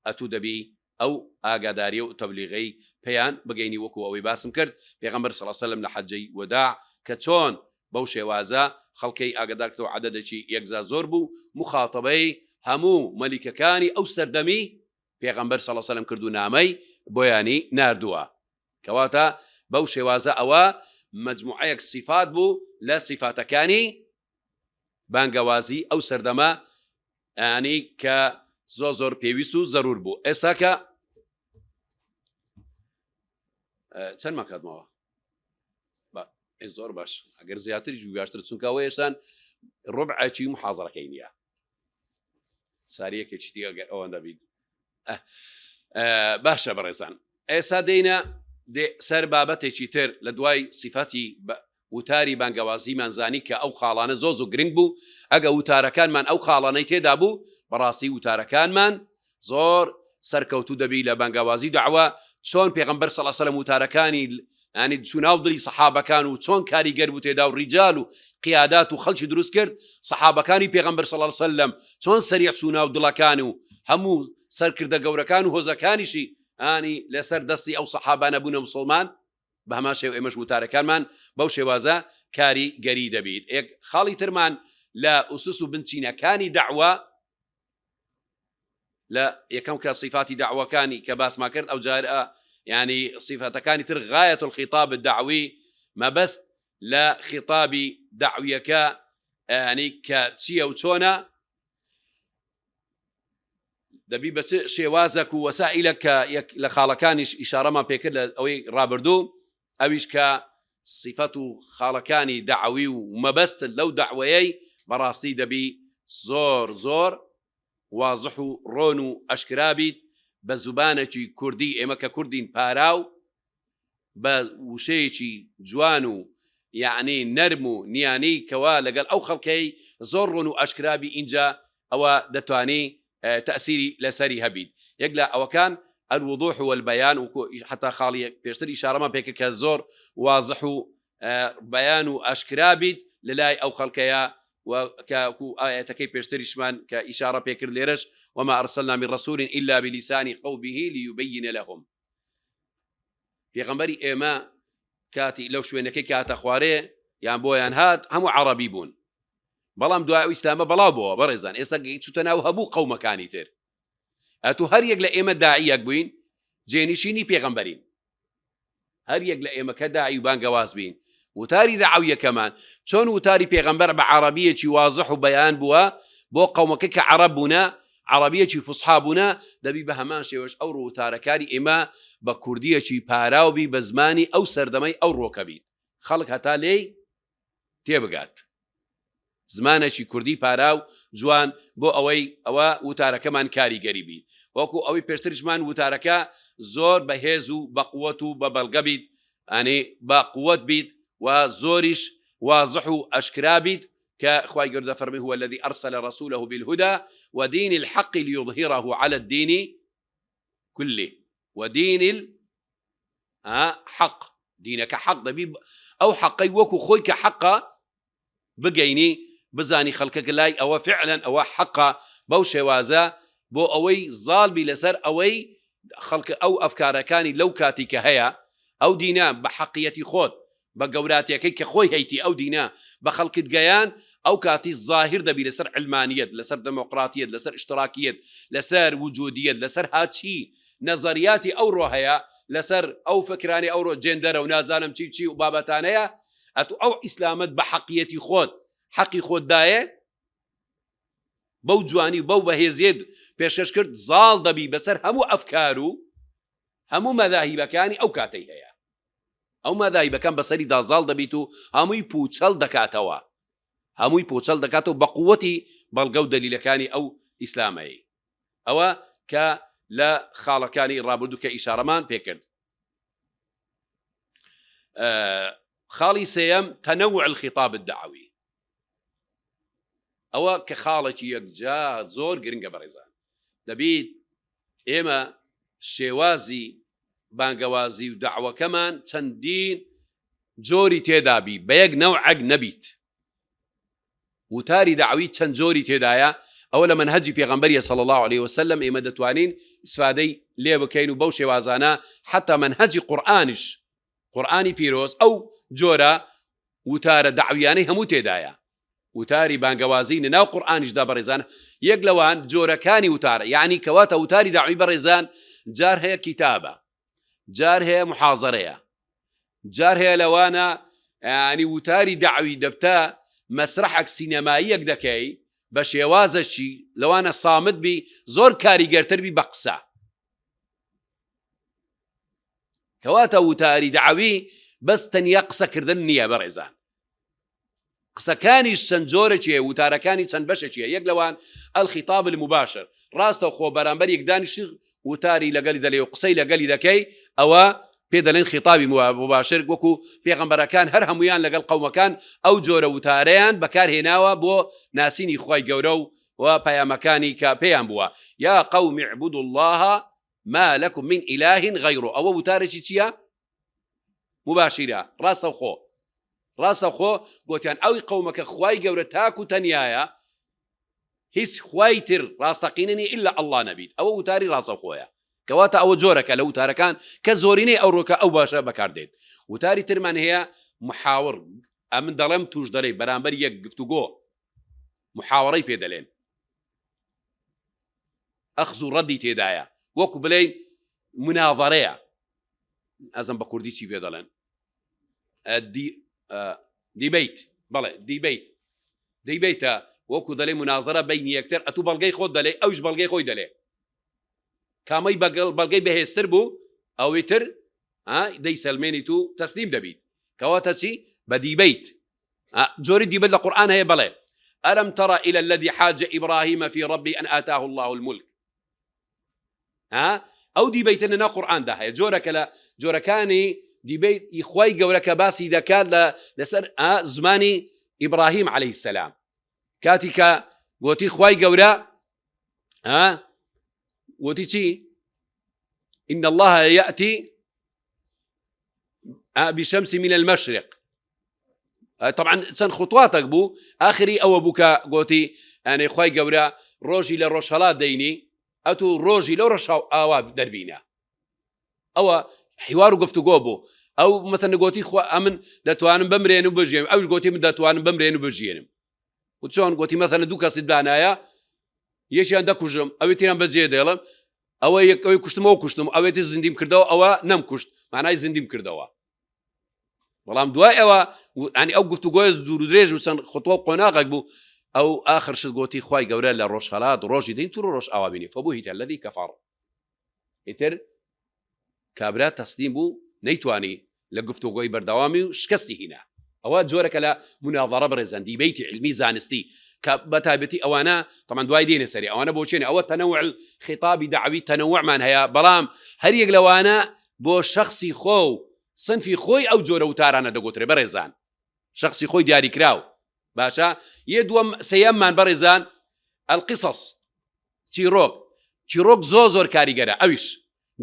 ئەتوو دەبی ئەو ئاگاداریە و تەبلیغەی پێیان بگەینی وەکو ئەوەی باسم کرد پێغەمبەر صلی اللە وسلم لە حەجەی وەداع کە چۆن بەو شێوازە خەڵکەی ئاگادار کردەوە عەدەدێکی یەکجار زۆر بوو موخاتەبەی هەموو مەلیکەکانی ئەو سەردەمی پێغەمبەر صلی اللە وسلم کرد و نامەی بۆیانی ناردووە. کەواتە بەو شێوازە ئەوە مەجموعەیەک سیفات بوو لە سیفاتەکانی بانگەوازی ئەو سەردەمە ینی کە زۆر زۆر پێویست و زەرور بوو. ئێستا کە چەند ماکاتمەوە زۆر باش ئەگەر زیاتر باشتر چونکە ئەوە هێشتان ڕبعێکی محازڕەکەی نییە ساریەکێکی دی ئەگەر ئەوەندە بیت باشە بەڕێزان ئێستا دێینە سەر بابەتێکی تر لە دوای سیفەتی وتاری بانگەوازیمان زانی کە ئەو خاڵانە زۆ زۆ گرنگ بوو ئەگە وتارەکانمان ئەو خاڵانەی تێدا بوو بەڕاستی وتارەکانمان زۆر سەرکەوتوو دەبی لە بانگەوازی دەعوە چۆن پێغەمبەر صلی الله علیه و وتارەکانی ینی چوو ناو دڵی سەحابەکان و چۆن کاریگەر بوو تێدا و ڕیجال و قیادات و خەڵکی دروست کرد سەحابەکانی پێغەمبەر صلی الله علیه وسلم چۆن سەریع چوو ناو دڵەکان و هەموو سەرکردە گەورەکان و هۆزەکانیشی ئانی لەسەر دەستی ئەو سەحابانە بوونە مسلمان بە هەمان شێوە ئێمەش وتارەکانمان بەو شێوازە کاری گەری دەبیت. ئێک خاڵی ترمان لە ئوسس و بنچینەکانی دەعوە لە یەکەم کە صفاتی دەعوەکانی کە باسمان کرد ئەو جارە ینی صفاتەکانی تر غایەت الخطاب الدعوی مەبەست لە خطابی دەعویەکە ینی کە چییە و چۆنە دەبی بە چ شێوازێک و وەسائیلێک کە یەک لە خاڵەکانیش ئیشارەمان پێکرد لە ئەوەی ڕابردوو ئەویش کە سیفەت و خاڵەکانی دەعوی و مەبەست لەو دەعوەیەی بەڕاستی دەبی زۆر زۆر وازح و ڕۆن و ئەشکرا بیت بە زوبانێکی کوردی ئێمە کە کوردین پاراو بە وشەیەکی جوان و یەعنی نەرم و نیانی کەوا لەگەڵ ئەو خەڵکەی زۆر ڕوون و ئاشکرا بی ئینجا ئەوە دەتوانی تەئسیری لەسەری هەبیت یەک لە ئەوەکان الوضوح والبیان وکو حتا خاڵی پێشتر ئیشارەمان پێکرد کە زۆر وازح و بەیان و ئاشکرا بیت لەلای ئەو خەڵکەیە و کە کو ئاەتەکەی پێشتریشمان کە ئیشارە پێکرد لێرەش وما أرسلنا من رسول إلا بلسان قومه ليبين لهم پێغەمبەری ئێمە کاتی لەو شوێنەکەی کاتە خوارێ یان بۆیان هات هەموو عەڕەبی بوون بەڵام دوای ئەو ئیسلامە بەڵاو بۆوە بەڕێزان ئێستا چوتە ناو هەبوو قەومەکانی تر ئەتوو هەر یەک لە ئێمە داعیەک بووین جێنشینی پێغەمبەرین هەر یەک لە ئێمە کە داعی و بانگەواز بین وتاری دەعویەکەمان چۆن وتاری پێغەمبەر بە عەڕەبیەکی وازح و بەیان بووە بۆ قەومەکە کە عەڕەب بوونە عەڕەبیەکی فوسحا بوونە دەبی بە هەمان شێوەش ئەو وتارەکانی ئێمە بە کوردیەکی پاراو بی بە زمانی ئەو سەردەمەی ئەو ڕۆکە بیت خەڵک هەتا لێی تێبگات زمانێکی کوردی پاراو جوان بۆ ئەوەی ئەوە وتارەکەمان کاریگەری بیت وەکو ئەوەی پێشتریشمان وتارەکە زۆر بەهێز و بەقوەت و بە بەڵگە بیت ئەنی بە قوت بیت و زۆریش وازح و ئەشکرا بیت کە خوای گەورە دەفەرمی هو الذي أرسل رسوله بالهدى ودين الحق ليظهره على الدين كله ودين الحق دینەکە حەق دەبی ئەو حەقەی وەکو خۆی کە حەقە بگەینی بزانی خەڵکەکە لای ئەوە فعلەن ئەوە حەقە بەو شێوازە بۆ ئەوەی زاڵ بی لەسەر ئەوەی خەڵکە ئەو ئەفکارەکانی لەو کاتی کە هەیە. ئەو دینە بە حەقیەتی خۆت، بە گەوراتیەکەی کە خۆی هەیتی ئەو دینە بە خەڵکت گەیاند، ئەو کاتی زاهیر دەبی لەسەر عەلمانیەت، لەسەر دەمۆقراتیەت، لەسەر ئیشتراکیەت، لەسەر وجودیەت، لەسەر هەرچی نەزەریاتی ئەوڕۆ هەیە، لەسەر ئەو فکرانەی ئەوڕۆ جێندەرە و نازانم چی چی و بابەتانەیە، ئەتو ئەو ئیسلامەت بە حەقیەتی خۆت، حەقی خۆت دایێ، بەو جوانی و بەو بەهێزیەت پێشکەش کرد، زاڵ دەبی بەسەر هەموو ئەفکار و هەموو مەزاهیبەکانی ئەو کاتەی هەیە. ئەو مەزاهیبەکان بەسەریدا زاڵ دەبیت و هەمووی پووچەڵ دەکاتەوە. هەمووی پووچەڵ دەکاتەوە بە قووەتی بەڵگە و دەلیلەکانی ئەو ئیسلامەی. ئەوە کە لە خاڵەکانی ڕابردوو کە ئیشارەمان پێکرد. خاڵی سێیەم تنوع الخطاب الدعوی. ئەوە کە خاڵێکی یەکجار زۆر گرنگە بەڕێزان. دەبیت ئێمە شێوازی بانگەوازی و دەعوەکەمان چەندین جۆری تێدابی بە یەک نەوعەک نەبیت. وتاری دەعوی چەند جۆری تێدایە، ئەوە لە مەنهەجی پێغەمبەریە صلی اللە علیە وسلم ئێمە دەتوانین ئیسفادەی لێ بکەین و بەو شێوازانە حەتا مەنهەجی قورئانیش قورئانی پیرۆز ئەو جۆرە وتارە دەعویانەی هەموو تێدایە وتاری بانگەوازی لە ناو قورئانیشدا بەڕێزان یەک لەوان جۆرەکانی وتارە یعنی کەواتە وتاری داوی بەڕێزان جار هەیە کیتابە جار هەیە محازەرەیە جار هەیە لەوانە ینی وتاری داوی دەبتە مەسرحەک سینەماییەک دەکەی بە شێوازەکی لەوانە سامت بی زۆر کاریگەرتر بی بە قسە کەواتە وتاری دەعوی بەس تەنیا قسەکردن نییە بەڕێزان قسەکانیش چەند جۆرێکی هەیە وتارەکانی چەند بەشێکی هەیە یەک لەوان الخطاب المباشر ڕاستەوخۆ بەرامبەر یەک دانیشتی وتاری لەگەلی دەلێ و قسەی لەگەلی دەکەی ئەوە پێ دەلێن خطابی مباشر وەکو پێغەمبەرەکان هەر هەمویان لەگەڵ قەومەکان ئەو جۆرە وتارەیان بەکار هێناوە بۆ ناسینی خوای گەورە و و پەیامەکانی کە پێیان بووە یا قوم اعبدوا الله ما لكم من إله غيره ئەوە وتارێکی چییە؟ مباشیرە ڕاستەوخۆ ڕاستەوخۆ گۆتیان ئەوی قەومەکە خوای گەورە تاک و تەنیایە هیچ خوای تر ڕاستەقینە نیە ئیلا ئەڵڵا نەبیت ئەوە وتاری ڕاستەوخۆیە کەواتە ئەوە جۆرەکە لە وتارەکان کە زۆرینەی ئەوڕۆکە ئەو باشە بەکاردێت وتاری ترمان هەیە محاور ئەمن دەڵێم توش دەڵێ بەرامبەر یەک گفتوگۆ محاوەڕەی پێ دەلێن ئەخز و ڕەدی تێدایە وەکو بلێین مناظەرەیە ئەزم بە کوردی چی پێ دەڵێن debate بەڵێ debate debate ە وەکو دەلێ منازەرە بین یەکتر ئەتوو بەڵگەی خۆت دەلێ ئەوش بەڵگەی خۆی دەلێ کامەی بەگەڵ بەڵگەی بەهێزتر بوو ئەوی تر دەیسەلمێنیت و تەسلیم دەبیت کەواتە چی بە debate جۆری debate لە قورئان هەیە بەڵێ ألم تر إلى الذي حاج إبراهيم في ربه أن آتاه الله الملك ها ئەو debate ە لە ناو قورئاندا هەیە جۆرەکە لە جۆرەکانی debate ی خوای گەورە کە باسی دەکات لە لەسەر زمانی ئیبراهیم عەلەیهی سەلام کاتی کە گوتی خوای گەورە ها گوتی چی إن الله يأتي بشمس من المشرق طبعا چەند خطواتێک بوو ئاخری ئەوە بوو کە گۆتی ئەنێ خی گەورە ڕۆژی لە ڕۆژهەڵات دەینی ئەتوو ڕۆژی لەو ڕەشاو ئاوا دەربینە ئەوە حیوار و گفتوگۆ بوو ئەو مەسەن گۆتی خوا ئەمن دەتوانم بمرێن و بژێن ئەوش گۆتی من دەتوانم بمرێن و بژێنم و چۆن گۆتی مەسەن دوو کەسی دانایە یەکیان دەکوژم ئەوی تیان بەجێ دێڵم ئەوە یەک ئەوی کوشتمەوە کوشتم ئەوێتی زیندیم کردەوە ئەوە نەم کوشت مانای زیندیم کردەوە بەڵام دوای ئەوە ئەنی ئەو گفتوگۆی دوور درێژ و چەند خطوە و قۆناغێک بوو ئەو ئاخر شت گۆتی خوای گەورە لە ڕۆژهەڵات ڕۆژی دین تو ڕۆژ ئاوا بینی فبهت الذي كفر ئیتر کابرا تەسلیم بوو نەیتوانی لە گفتوگۆی بەردەوامی و شکستی هینا ئەوە جۆرەکە لە مناظرە بڕێزان debate ی علمی زانستی کە بە تایبەتی ئەوانە تەمان دوای دێنە سەری ئەوانە بۆ چێنە ئەوە تنوع خطابی دعوی تنوعمان هەیە بەڵام هەریەک لەوانە بۆ شەخسی خۆ و سنفی خۆی ئەو جۆرە وتارانە دەگوترێ بەڕێزان شخصی خۆی دیاریکراو باشە یە دووەم سێیەممان بەڕێزان القصص چیرۆک چیرۆک زۆر زۆر کاریگەرە ئەویش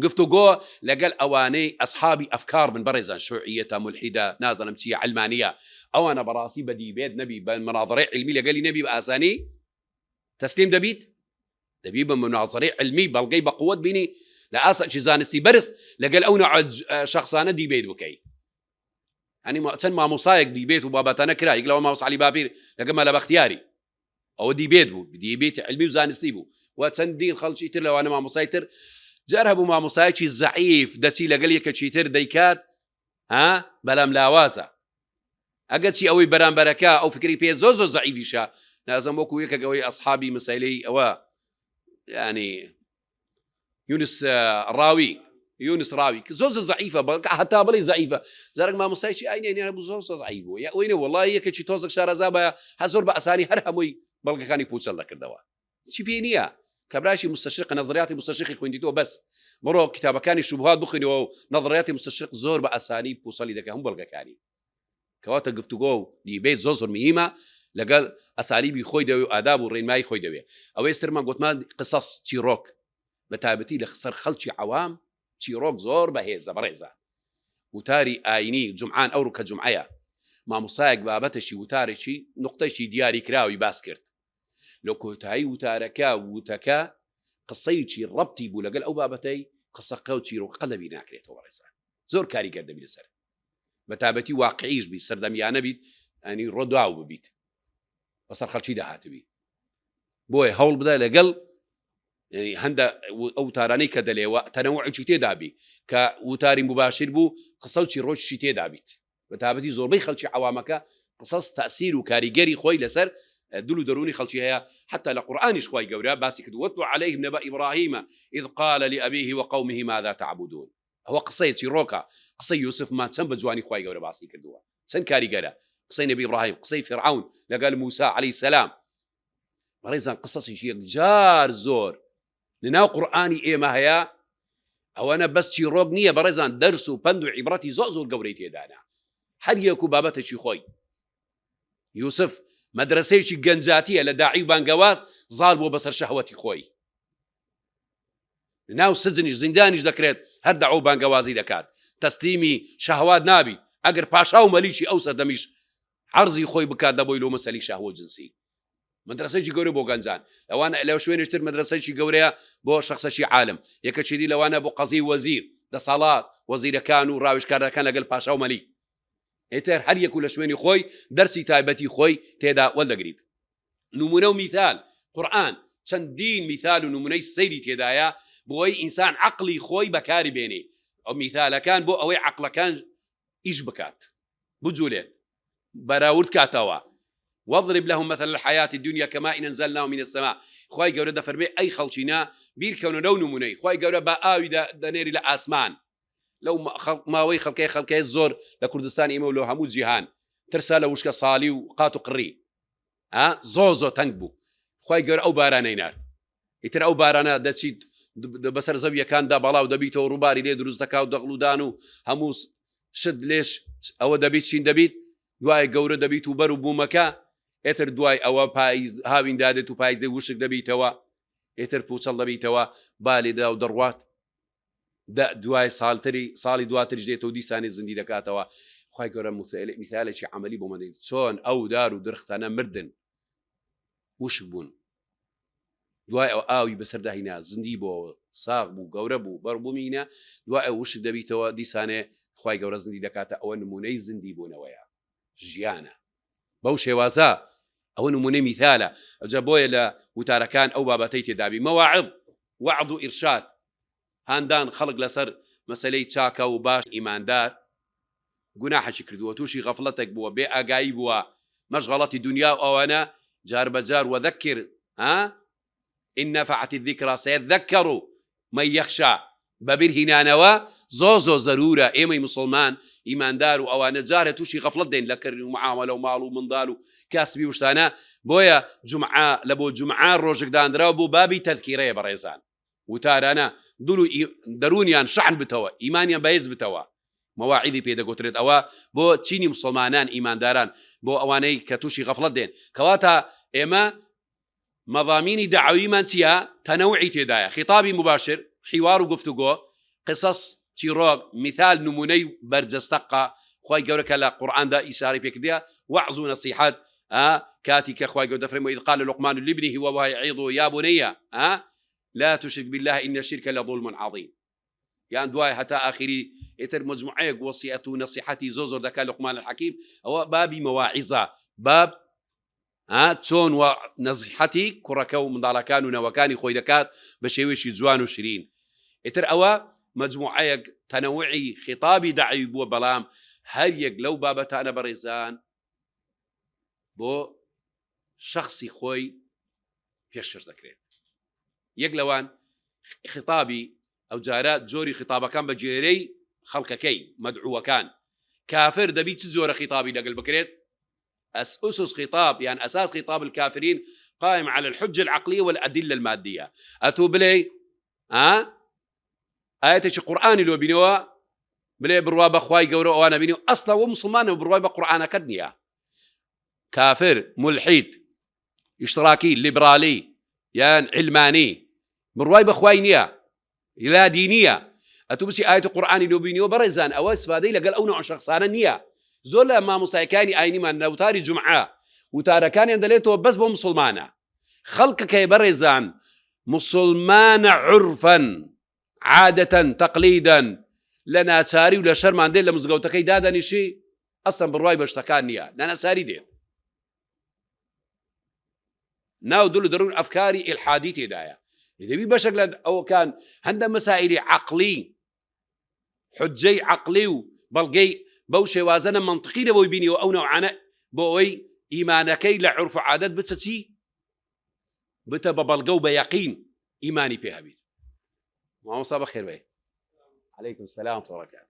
گفتوگۆ لەگەل ئەوانەی ئەسحابی ئەفکار بن بەڕێزان شوعیەتە مولحیدە نازانم چیە عەلمانیە ئەوانە بەڕاستی بە debate نەبی بە مناظرەی عیلمی لەگەلی نەبی بە ئاسانی تەسلیم دەبیت دەبی بە مناظرەی عیلمی بەڵگەی بە قوت بینی. لە ئاستێکی زانستی بەرز لەگەل ئەو نوع شخصانە debate بکەی. ئەنی چەند مامۆسایەک debate و بابەتانە کرا، یەک لەوە مامۆستا عەلی باپیر لەگەل مەلا بەختیاری، ئەوە debate بوو، debate علمی و زانستی بوو و چەندین خەڵکی تر لەوانە مامۆسای تر. جار هەبوو مامۆسایەکی زەعیف دەچی لەگەل یەکەکی تر دەیکات ها بەلام لاوازە، ئەگەر چی ئەوەی بەرامبەرەکە ئەو فکری پێ زۆر زۆر زەعیفیشە، نازم وەکو یەکێک ئەوەی ئەسحابی مەسەلەی ئەوە ینی یونس ڕاوی یونس ڕاوی کە زۆر زۆر زەعیفە بەڵکە هەتا بڵێ زەعیفە زارک مامۆستایکی ئاینی هەبوو زۆر زۆر زەعیف بوو یا ئەوەی نە وەڵای یەکێکی تۆزێک شارەزا بە هەر زۆر بە ئاسانی هەر هەمووی بەڵگەکانی پوچەڵ دەکردەوە. چی پێ نییە کابراشی مستشرق نظریاتی مستشرقی خوێندیتەوە، بەس بڕۆ کتابەکانی شوبهات بخوێنەوە و نظریاتی مستشرق زۆر بە ئاسانی پوچەڵی دەکە هەموو بەڵگەکانی. کەواتە گفتوگۆ و debate زۆر زۆر مهمە لەگەڵ ئەسالیبی خۆی دەوێ و ئاداب و ڕێنمایی خۆی دەوێ. ئەوەی سەرمان گوتمان قسەس چیڕۆک بە تایبەتی لە سەر خەڵکی عەوام چیڕۆک زۆر بەهێزە بەڕێزە. وتاری ئاینی جومعان ئەوڕۆ کە جومعەیە مامۆستایەک بابەتێکی وتارێکی نوقتەیەکی دیاری کراوی باس کرد لە کۆتایی وتارەکە وتەکە قسەیەکی ڕەبتی بوو لەگەل ئەو بابەتەی قسەکە و چیرۆکەکە لەبیر ناکرێتەوە بەڕێزان زۆر کاریگەر دەبی لەسەر بە تابەتی واقعیش بیت سەردەمیانە بیت ئەنی ڕۆداو ببیت بەسەر خەڵکی داهاتبی. بۆیە هەوڵ بدە لەگەڵ هەندە ئەو وتارانەی کە دەلێوە تەنەوعێکی تێدابی کە وتاری مباشر بوو قسە و چیڕۆکیشی تێدابیت. بە تابەتی زۆربەی خەڵکی عەوامەکە قسەس تەئسیر و کاریگەری خۆی لەسەر دل و دەروونی خەڵکی هەیە. حتا لە قورئانیش خوای گەورە باسی کرد واتل علیهم نبأ ابراهیم اذ قال لابیه وقومه ماذا تعبدون. ئەوە قسەیە چیڕۆکە قسەی یوسفمان چەند بە جوانی خوای گەورە باسی کردووە چەند کاریگەرە قسەی نەبی ئیبراهیم قسەی فیرعەون لەگەل موسا عەلەیهی سەلام. بەڕێزان قسەسێکی یەکجار زۆر لەناو قورئانی ئێمە هەیە، ئەوەنە بەس چیڕۆک نییە بەڕێزان، دەرس و پەند و عیبرەتی زۆر زۆر گەورەی تێدانە هەر یەک و بابەتێکی خۆی. یوسف مەدرەسەیەکی گەنجاتیە لە داعی و بانگەواز زاڵ بووە بەسەر شەهوەتی خۆی، ناو سجنیش زیندانیش دەکرێت هەر دەعوە و بانگەوازی دەکات، تەسلیمی شەهوات نابیت ئەگەر پاشا و مەلیکی ئەو سەردەمیش عەرزی خۆی بکات لە بۆی لۆ مەسەلی شەهوە جنسی. مەدرەسەیەکی گەورە بۆ گەنجان لەوانە لە شوێنێکی تر مەدرەسەیەکی گەورەیە بۆ شخصەکی عالم، یەکەکی دی لەوانە بۆ قەزی وەزیر دەسەڵات وەزیرەکان و ڕاوێژکارەکان لەگەل پاشا و مەلیک. ئیتر هەر یەک و لە شوێنی خۆی دەرسی تایبەتی خۆی تێدا وەردەگریت. نمونە و میثال، قورئان چەندین میثال و نمونەی سەیری تێدایە بۆ ئەوەی ئینسان عەقڵی خۆی بەکاری بێنێ، ئەو میثالەکان بۆ ئەوەی عەقڵەکان ئیش بکات بجولێت بەراورد کاتەوە. واضرب لهم مثل الحیاة الدنیا کماء انزلناه من السماء، خوای گەورە دەفەرمێ ئەی خەڵکینە بیرکەونە لەو نمونەی خوای گەورە بە ئاوی دەنێری لە ئاسمان. لەو ماوەی خەڵکەی خەڵکەی زۆر لە کوردستان ئێمە و لە هەموو جیهان ترسا لە وشکە ساڵی و قات و قڕی زۆر زۆر تەنگ بوو، خوای گەورە ئەو بارانەی نارد. ئیتر ئەو بارانە دەچیت بەسەر زەویەکاندا بەڵاو دەبیتەوە، ڕووباری لێ دروست دەکا و دەغڵودان و هەموو شت لێش ئەوە دەبیت شین دەبیت، دوای گەورە دەبیت و بەر و بوومەکە. ئێتر دوای ئەوە پاییز هاوین دادێت و پاییزێ وشک دەبیتەوە، ئێتر پوچەڵ دەبیتەوە، با لێدا و دەڕوات. دە دوای ساڵتری ساڵی دواتریش دێتەوە دیسانی زیندی دەکاتەوە. خوای گەورە میسالێکی عەمەلی بۆمان دێنێت چۆن ئەو دار و درختانە مردن وشک بوون، دوای ئەو ئاوی بەسەردا هینا زیندی بۆەوە ساغ بوو گەورە بوو بەربوومی هینا، دوای ئەو وشک دەبیتەوە دیسانێ خوای گەورە زیندی دەکاتە. ئەوە نمونەی زیندی بوونەوەیە ژیانە بەو شێوازە، ئەوە نمونەی میثالە. ئەوجا بۆیە لە وتارەکان ئەو بابەتەی تێدابی مەواعظ وەعظ و ئیرشاد هاندان خەڵک لەسەر مەسەلەی چاکە و باش. ئیماندار گوناحێکی کردووە تووشی غەفڵەتێک بووە بێ ئاگایی بووە مەشغەڵەتی دونیا و ئەوانە جار بە جار وذکر ها ان نفعت الذکری سیذکر من یخشی بەبیر هینانەوە زۆر زۆر زەرورە ئێمەی موسڵمان ئیماندار و ئەوانە جارێ تووشی غەفڵەت دێن لە کردن و معامەلە و ماڵ و مندال و کاسبی و شتانە بۆیە جومعە لە بۆ جومعە ڕۆژێک دانراو بۆ بابی تەذکیرەیە بەڕێزان وتارانە دڵ و دەروونیان شەحن بتەوە، ئیمانیان بەهێز بتەوە، مەواعیزی پێ دەگوترێت، ئەوە بۆ چینی موسڵمانان، ئیمانداران، بۆ ئەوانەی کە تووشی غەفڵەت دێن. کەواتە ئێمە مەضامینی دەعەویمان چییە؟ تەنەوعی تێدایە، خیتابی موباشر، حیوار و گفتوگۆ، قصص، چیڕۆک، میثال، نموونەی بەرجەستە، خوای گەورە کە لە قورئاندا ئیشارەی پێ کردیە، وەعز و نەسیحەت، کاتی کە خوای گەورە دەفەرموێ اذ قال لقمان لابنه وهو یعظه یا بنی لا تشرک بالله ان الشرک لظلم عظیم. یان دوای هەتا ئاخیری ئیتر مجموعەیەک وەسیەت و نەسیحەتی زۆر زۆر دەکات لوقمان الحەکیم ئەوە بابی مەواعیزە باب چۆن و نەزیحەتی کوڕەکە و منداڵەکان و نەوەکانی خۆی دەکات بە شێوەیەکی جوان و شرین ئیتر ئەوە مجموعەیەک تەنەوعی خیتابی دەعوی بووە بەڵام هەر یەک لەو بابەتانە بەڕێزان بۆ شخصی خۆی پێشکەش دەکرێت یەک لەوان خیتابی ئەوجارە جۆری خیتابەکان بە گوێرەی خەڵکەکەی مەدعوەکان کافر دەبی چ جۆرە خیتابی لەگەل بکرێت أسس خطاب يعني أساس خطاب الكافرين قائم على الحجة العقلية والأدلة المادية ئەتوو بلێ ها ئاەتێکی قورآانی لۆ بینەوە بلێ بڕوا بە خوای گەورە ئەوانە بینی و ئەسلا وە مسلمانە و بڕوای بە قورآانەکەت نییە کافر ملحید ئیشتراکی لیبرالی یان علمانی بڕوای بەخوای نییە لادینیە ئەتو بچی ئایەت قورئانی لۆ بینیەوە بەڕێزان ئەوە ئیسفادەی لەگەڵ ئەو نوع شەخسانە نییە زۆر لە مامۆستایەکانی ئاینیمان لە وتاری جومعە وتارەکانیان دەلێتەوە بەس بۆ مسلمانە خەڵکەکەی بەڕێزان مسلمانە عرفەن عادەتەن تەقلیدەن لە ناچاری و لە شەرمان دێت لە مزگەوتەکەی دادەنیشی ئەسڵەن بڕوای بە شتەکان نییە لە ناچاری دێت ناو دل و دەروون ئەفکاری ئیلحادی تێدایە دەبی بەشێک لە ئەوەکان هەندە مەسائلی عەقڵی حجەی عەقڵی و بەڵگەی بەو شێوازەنە منطقی لە بۆی بینیەوە ئەو نەوعانە بۆ ئەوەی ئیمانەکەی لە عرف و عادەت بچە چی بتە بە بەڵگە و بە یەقین ئیمانی پێ هەبیت مامۆستا بەخێر بێ عەلەیکم سەلام تۆڕەکان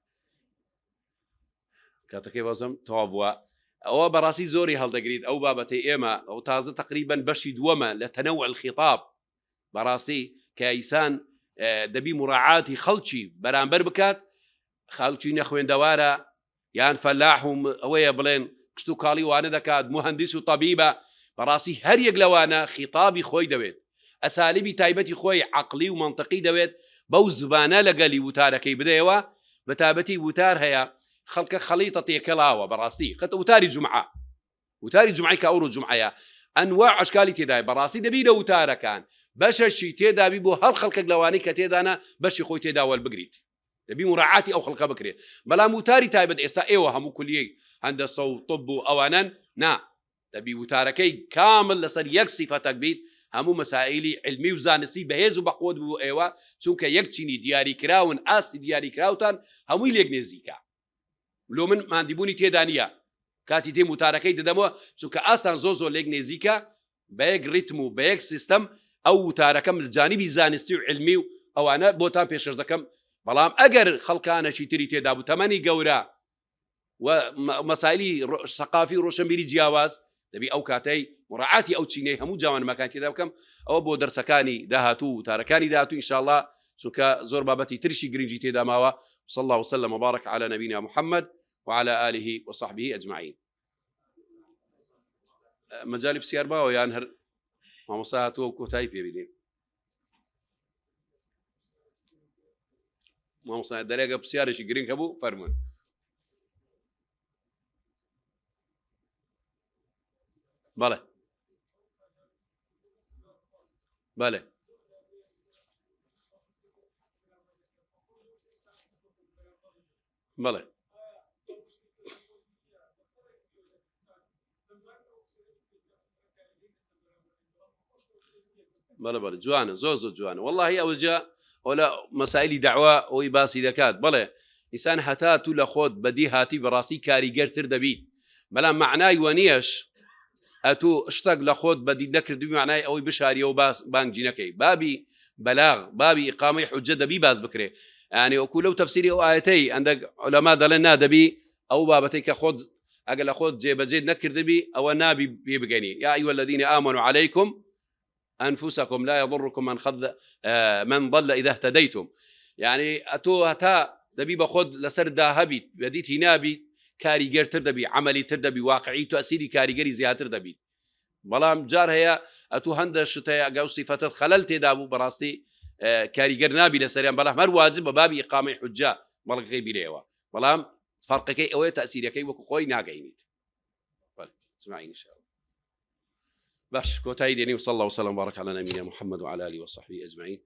کاتەکەی بازم تەواو بووە ئەوە بەڕاستی زۆری هەڵدەگریت ئەو بابەتەی ئێمە ئەو تازە تقریبن بەشی دووەمە لە تەنەوە الخطاب بەڕاستی کە ئیسان دەبی مراعاتی خەڵکی بەرامبەر بکات خەڵکی نەخوێندەوارە یان فەلاح و ئەوەیە بڵێن کشتوکاڵی وانە دەکات موهەندیس و تەبیبە بەڕاستی هەر یەک لەوانە خیتابی خۆی دەوێت ئەسالیبی تایبەتی خۆی عەقڵی و مەنتقی دەوێت بەو زبانە لەگەلی وتارەکەی بدەیەوە بەتابەتی وتار هەیە خەڵکە خەڵیتە تێکەڵاوە بەڕاستی قەت وتاری جومعە وتاری جومعەی کە ئەوڕۆ جومعەیە ئەنواع ئەشکالی تێدایە بەڕاستی دەبی لە وتارەکان بەشەشی تێدابی بۆ هەر خەڵکێک لەوانەی کە تێدانە بەشی خۆی تێدا وەربگریت دەبی مراعاتی ئەو خەڵکە بکرێت بەڵام وتاری تایبەت ئێستا ئێوە هەموو کولیەی هەندەسە و طب و ئەوانەن نا دەبی وتارەکەی کامل لەسەر یەک سیفەتەک بیت هەموو مەسائیلی علمی و زانستی بەهێز و بەقوت بوو ئێوە چونکە یەک چینی دیاریکراون ئاستی دیاریکراوتان هەمووی لێک نێزیکە لۆ من ماندیبوونی تێدا نییە کاتی دێم وتارەکەی دەدەمەوە چونکە ئاسان زۆر زۆر لێک نێزیکە بە یەک ڕیتم و بە یەک سیستەم ئەو وتارەکەم لە جانبی زانستی و علمی و ئەوانە بۆتان پێشکەش دەکەم بەڵام ئەگەر خەڵکانەکی تری تێدا بوو تەمەنی گەورە و مەسایلی سەقافی و ڕۆشنبیری جیاواز دەبی ئەو کاتەی مڕعاتی ئەو چینەی هەموو جوانمەکان تێدا بکەم ئەوە بۆ دەرسەکانی داهاتوو و وتارەکانی داهاتوو ئینشاءاللە چونکە زۆر بابەتی ترشی گرنگی تێدا ماوە صلى الله وسلم وبارك على نبينا محمد وعلى آله وصحبه أجمعين مەجای پرسیار باوە یان هەر مامۆستا هاتووە و کۆتایی پێبینین مامۆستا دەرێگە پرسیارێکی گرنگ هەبوو فەرمونون بەڵێ بەڵێ بەڵێ بەڵێ بەڵێ جوانە زۆر زۆر جوانە واللهی ئەوجا ئەولا مەسایلی داوا ئەوی باسی دەکات بەڵێ ئینسان هەتا تو لە خۆت بەدی هاتی بەڕاستی کاریگەرتر دەبیت بەڵام معنای وەنیەش ئەتوو شتەک لە خۆت بەدی نەکردبی معنای ئەوەی بشاریەوە باس بانگی نەکەی بابی بەلاغ بابی ئیقامەی حجە دەبی باس بکرێ یعنی وەکو لەو تەفسیری ئەو ئاەتەی ئەندەک علەما دەڵێن نادەبی ئەو بابەتەی کە خۆت ئەگەر لە خۆت جێبەجێت نەکردبی ئەوە نابی پێ بگەنی یا أيها الذين آمنوا عليكم أنفسكم لا يضركم من خذ من ضل إذا اهتديتم یعنی ئەتۆ هەتا دەبی بە خۆت لەسەر دا هەبیت بەدیتی نابیت کاریگەرتر دەبی عملی تر دەبی واقعی تەسیری کاریگەری زیاتر دەبیت بەڵام جار هەیە ئەتو هەندە شت هەیە ئەگەر سیفەتت خەلەل تێدا بوو بەڕاستی کاریگەر نابی لەسەریان بەڵام هەر واجب بە بابی ئیقامەی حجە بەڵگەکەی بیرەوە بەڵام فەرقەکەی ئەوەیە تەسیرەکەی وەکو خۆی ناگەینیت سمعين إن شاء الله باش کۆتایی دێنی وصلى الله وسلم وبارك على نبينا محمد وعلى آله وصحبه أجمعين.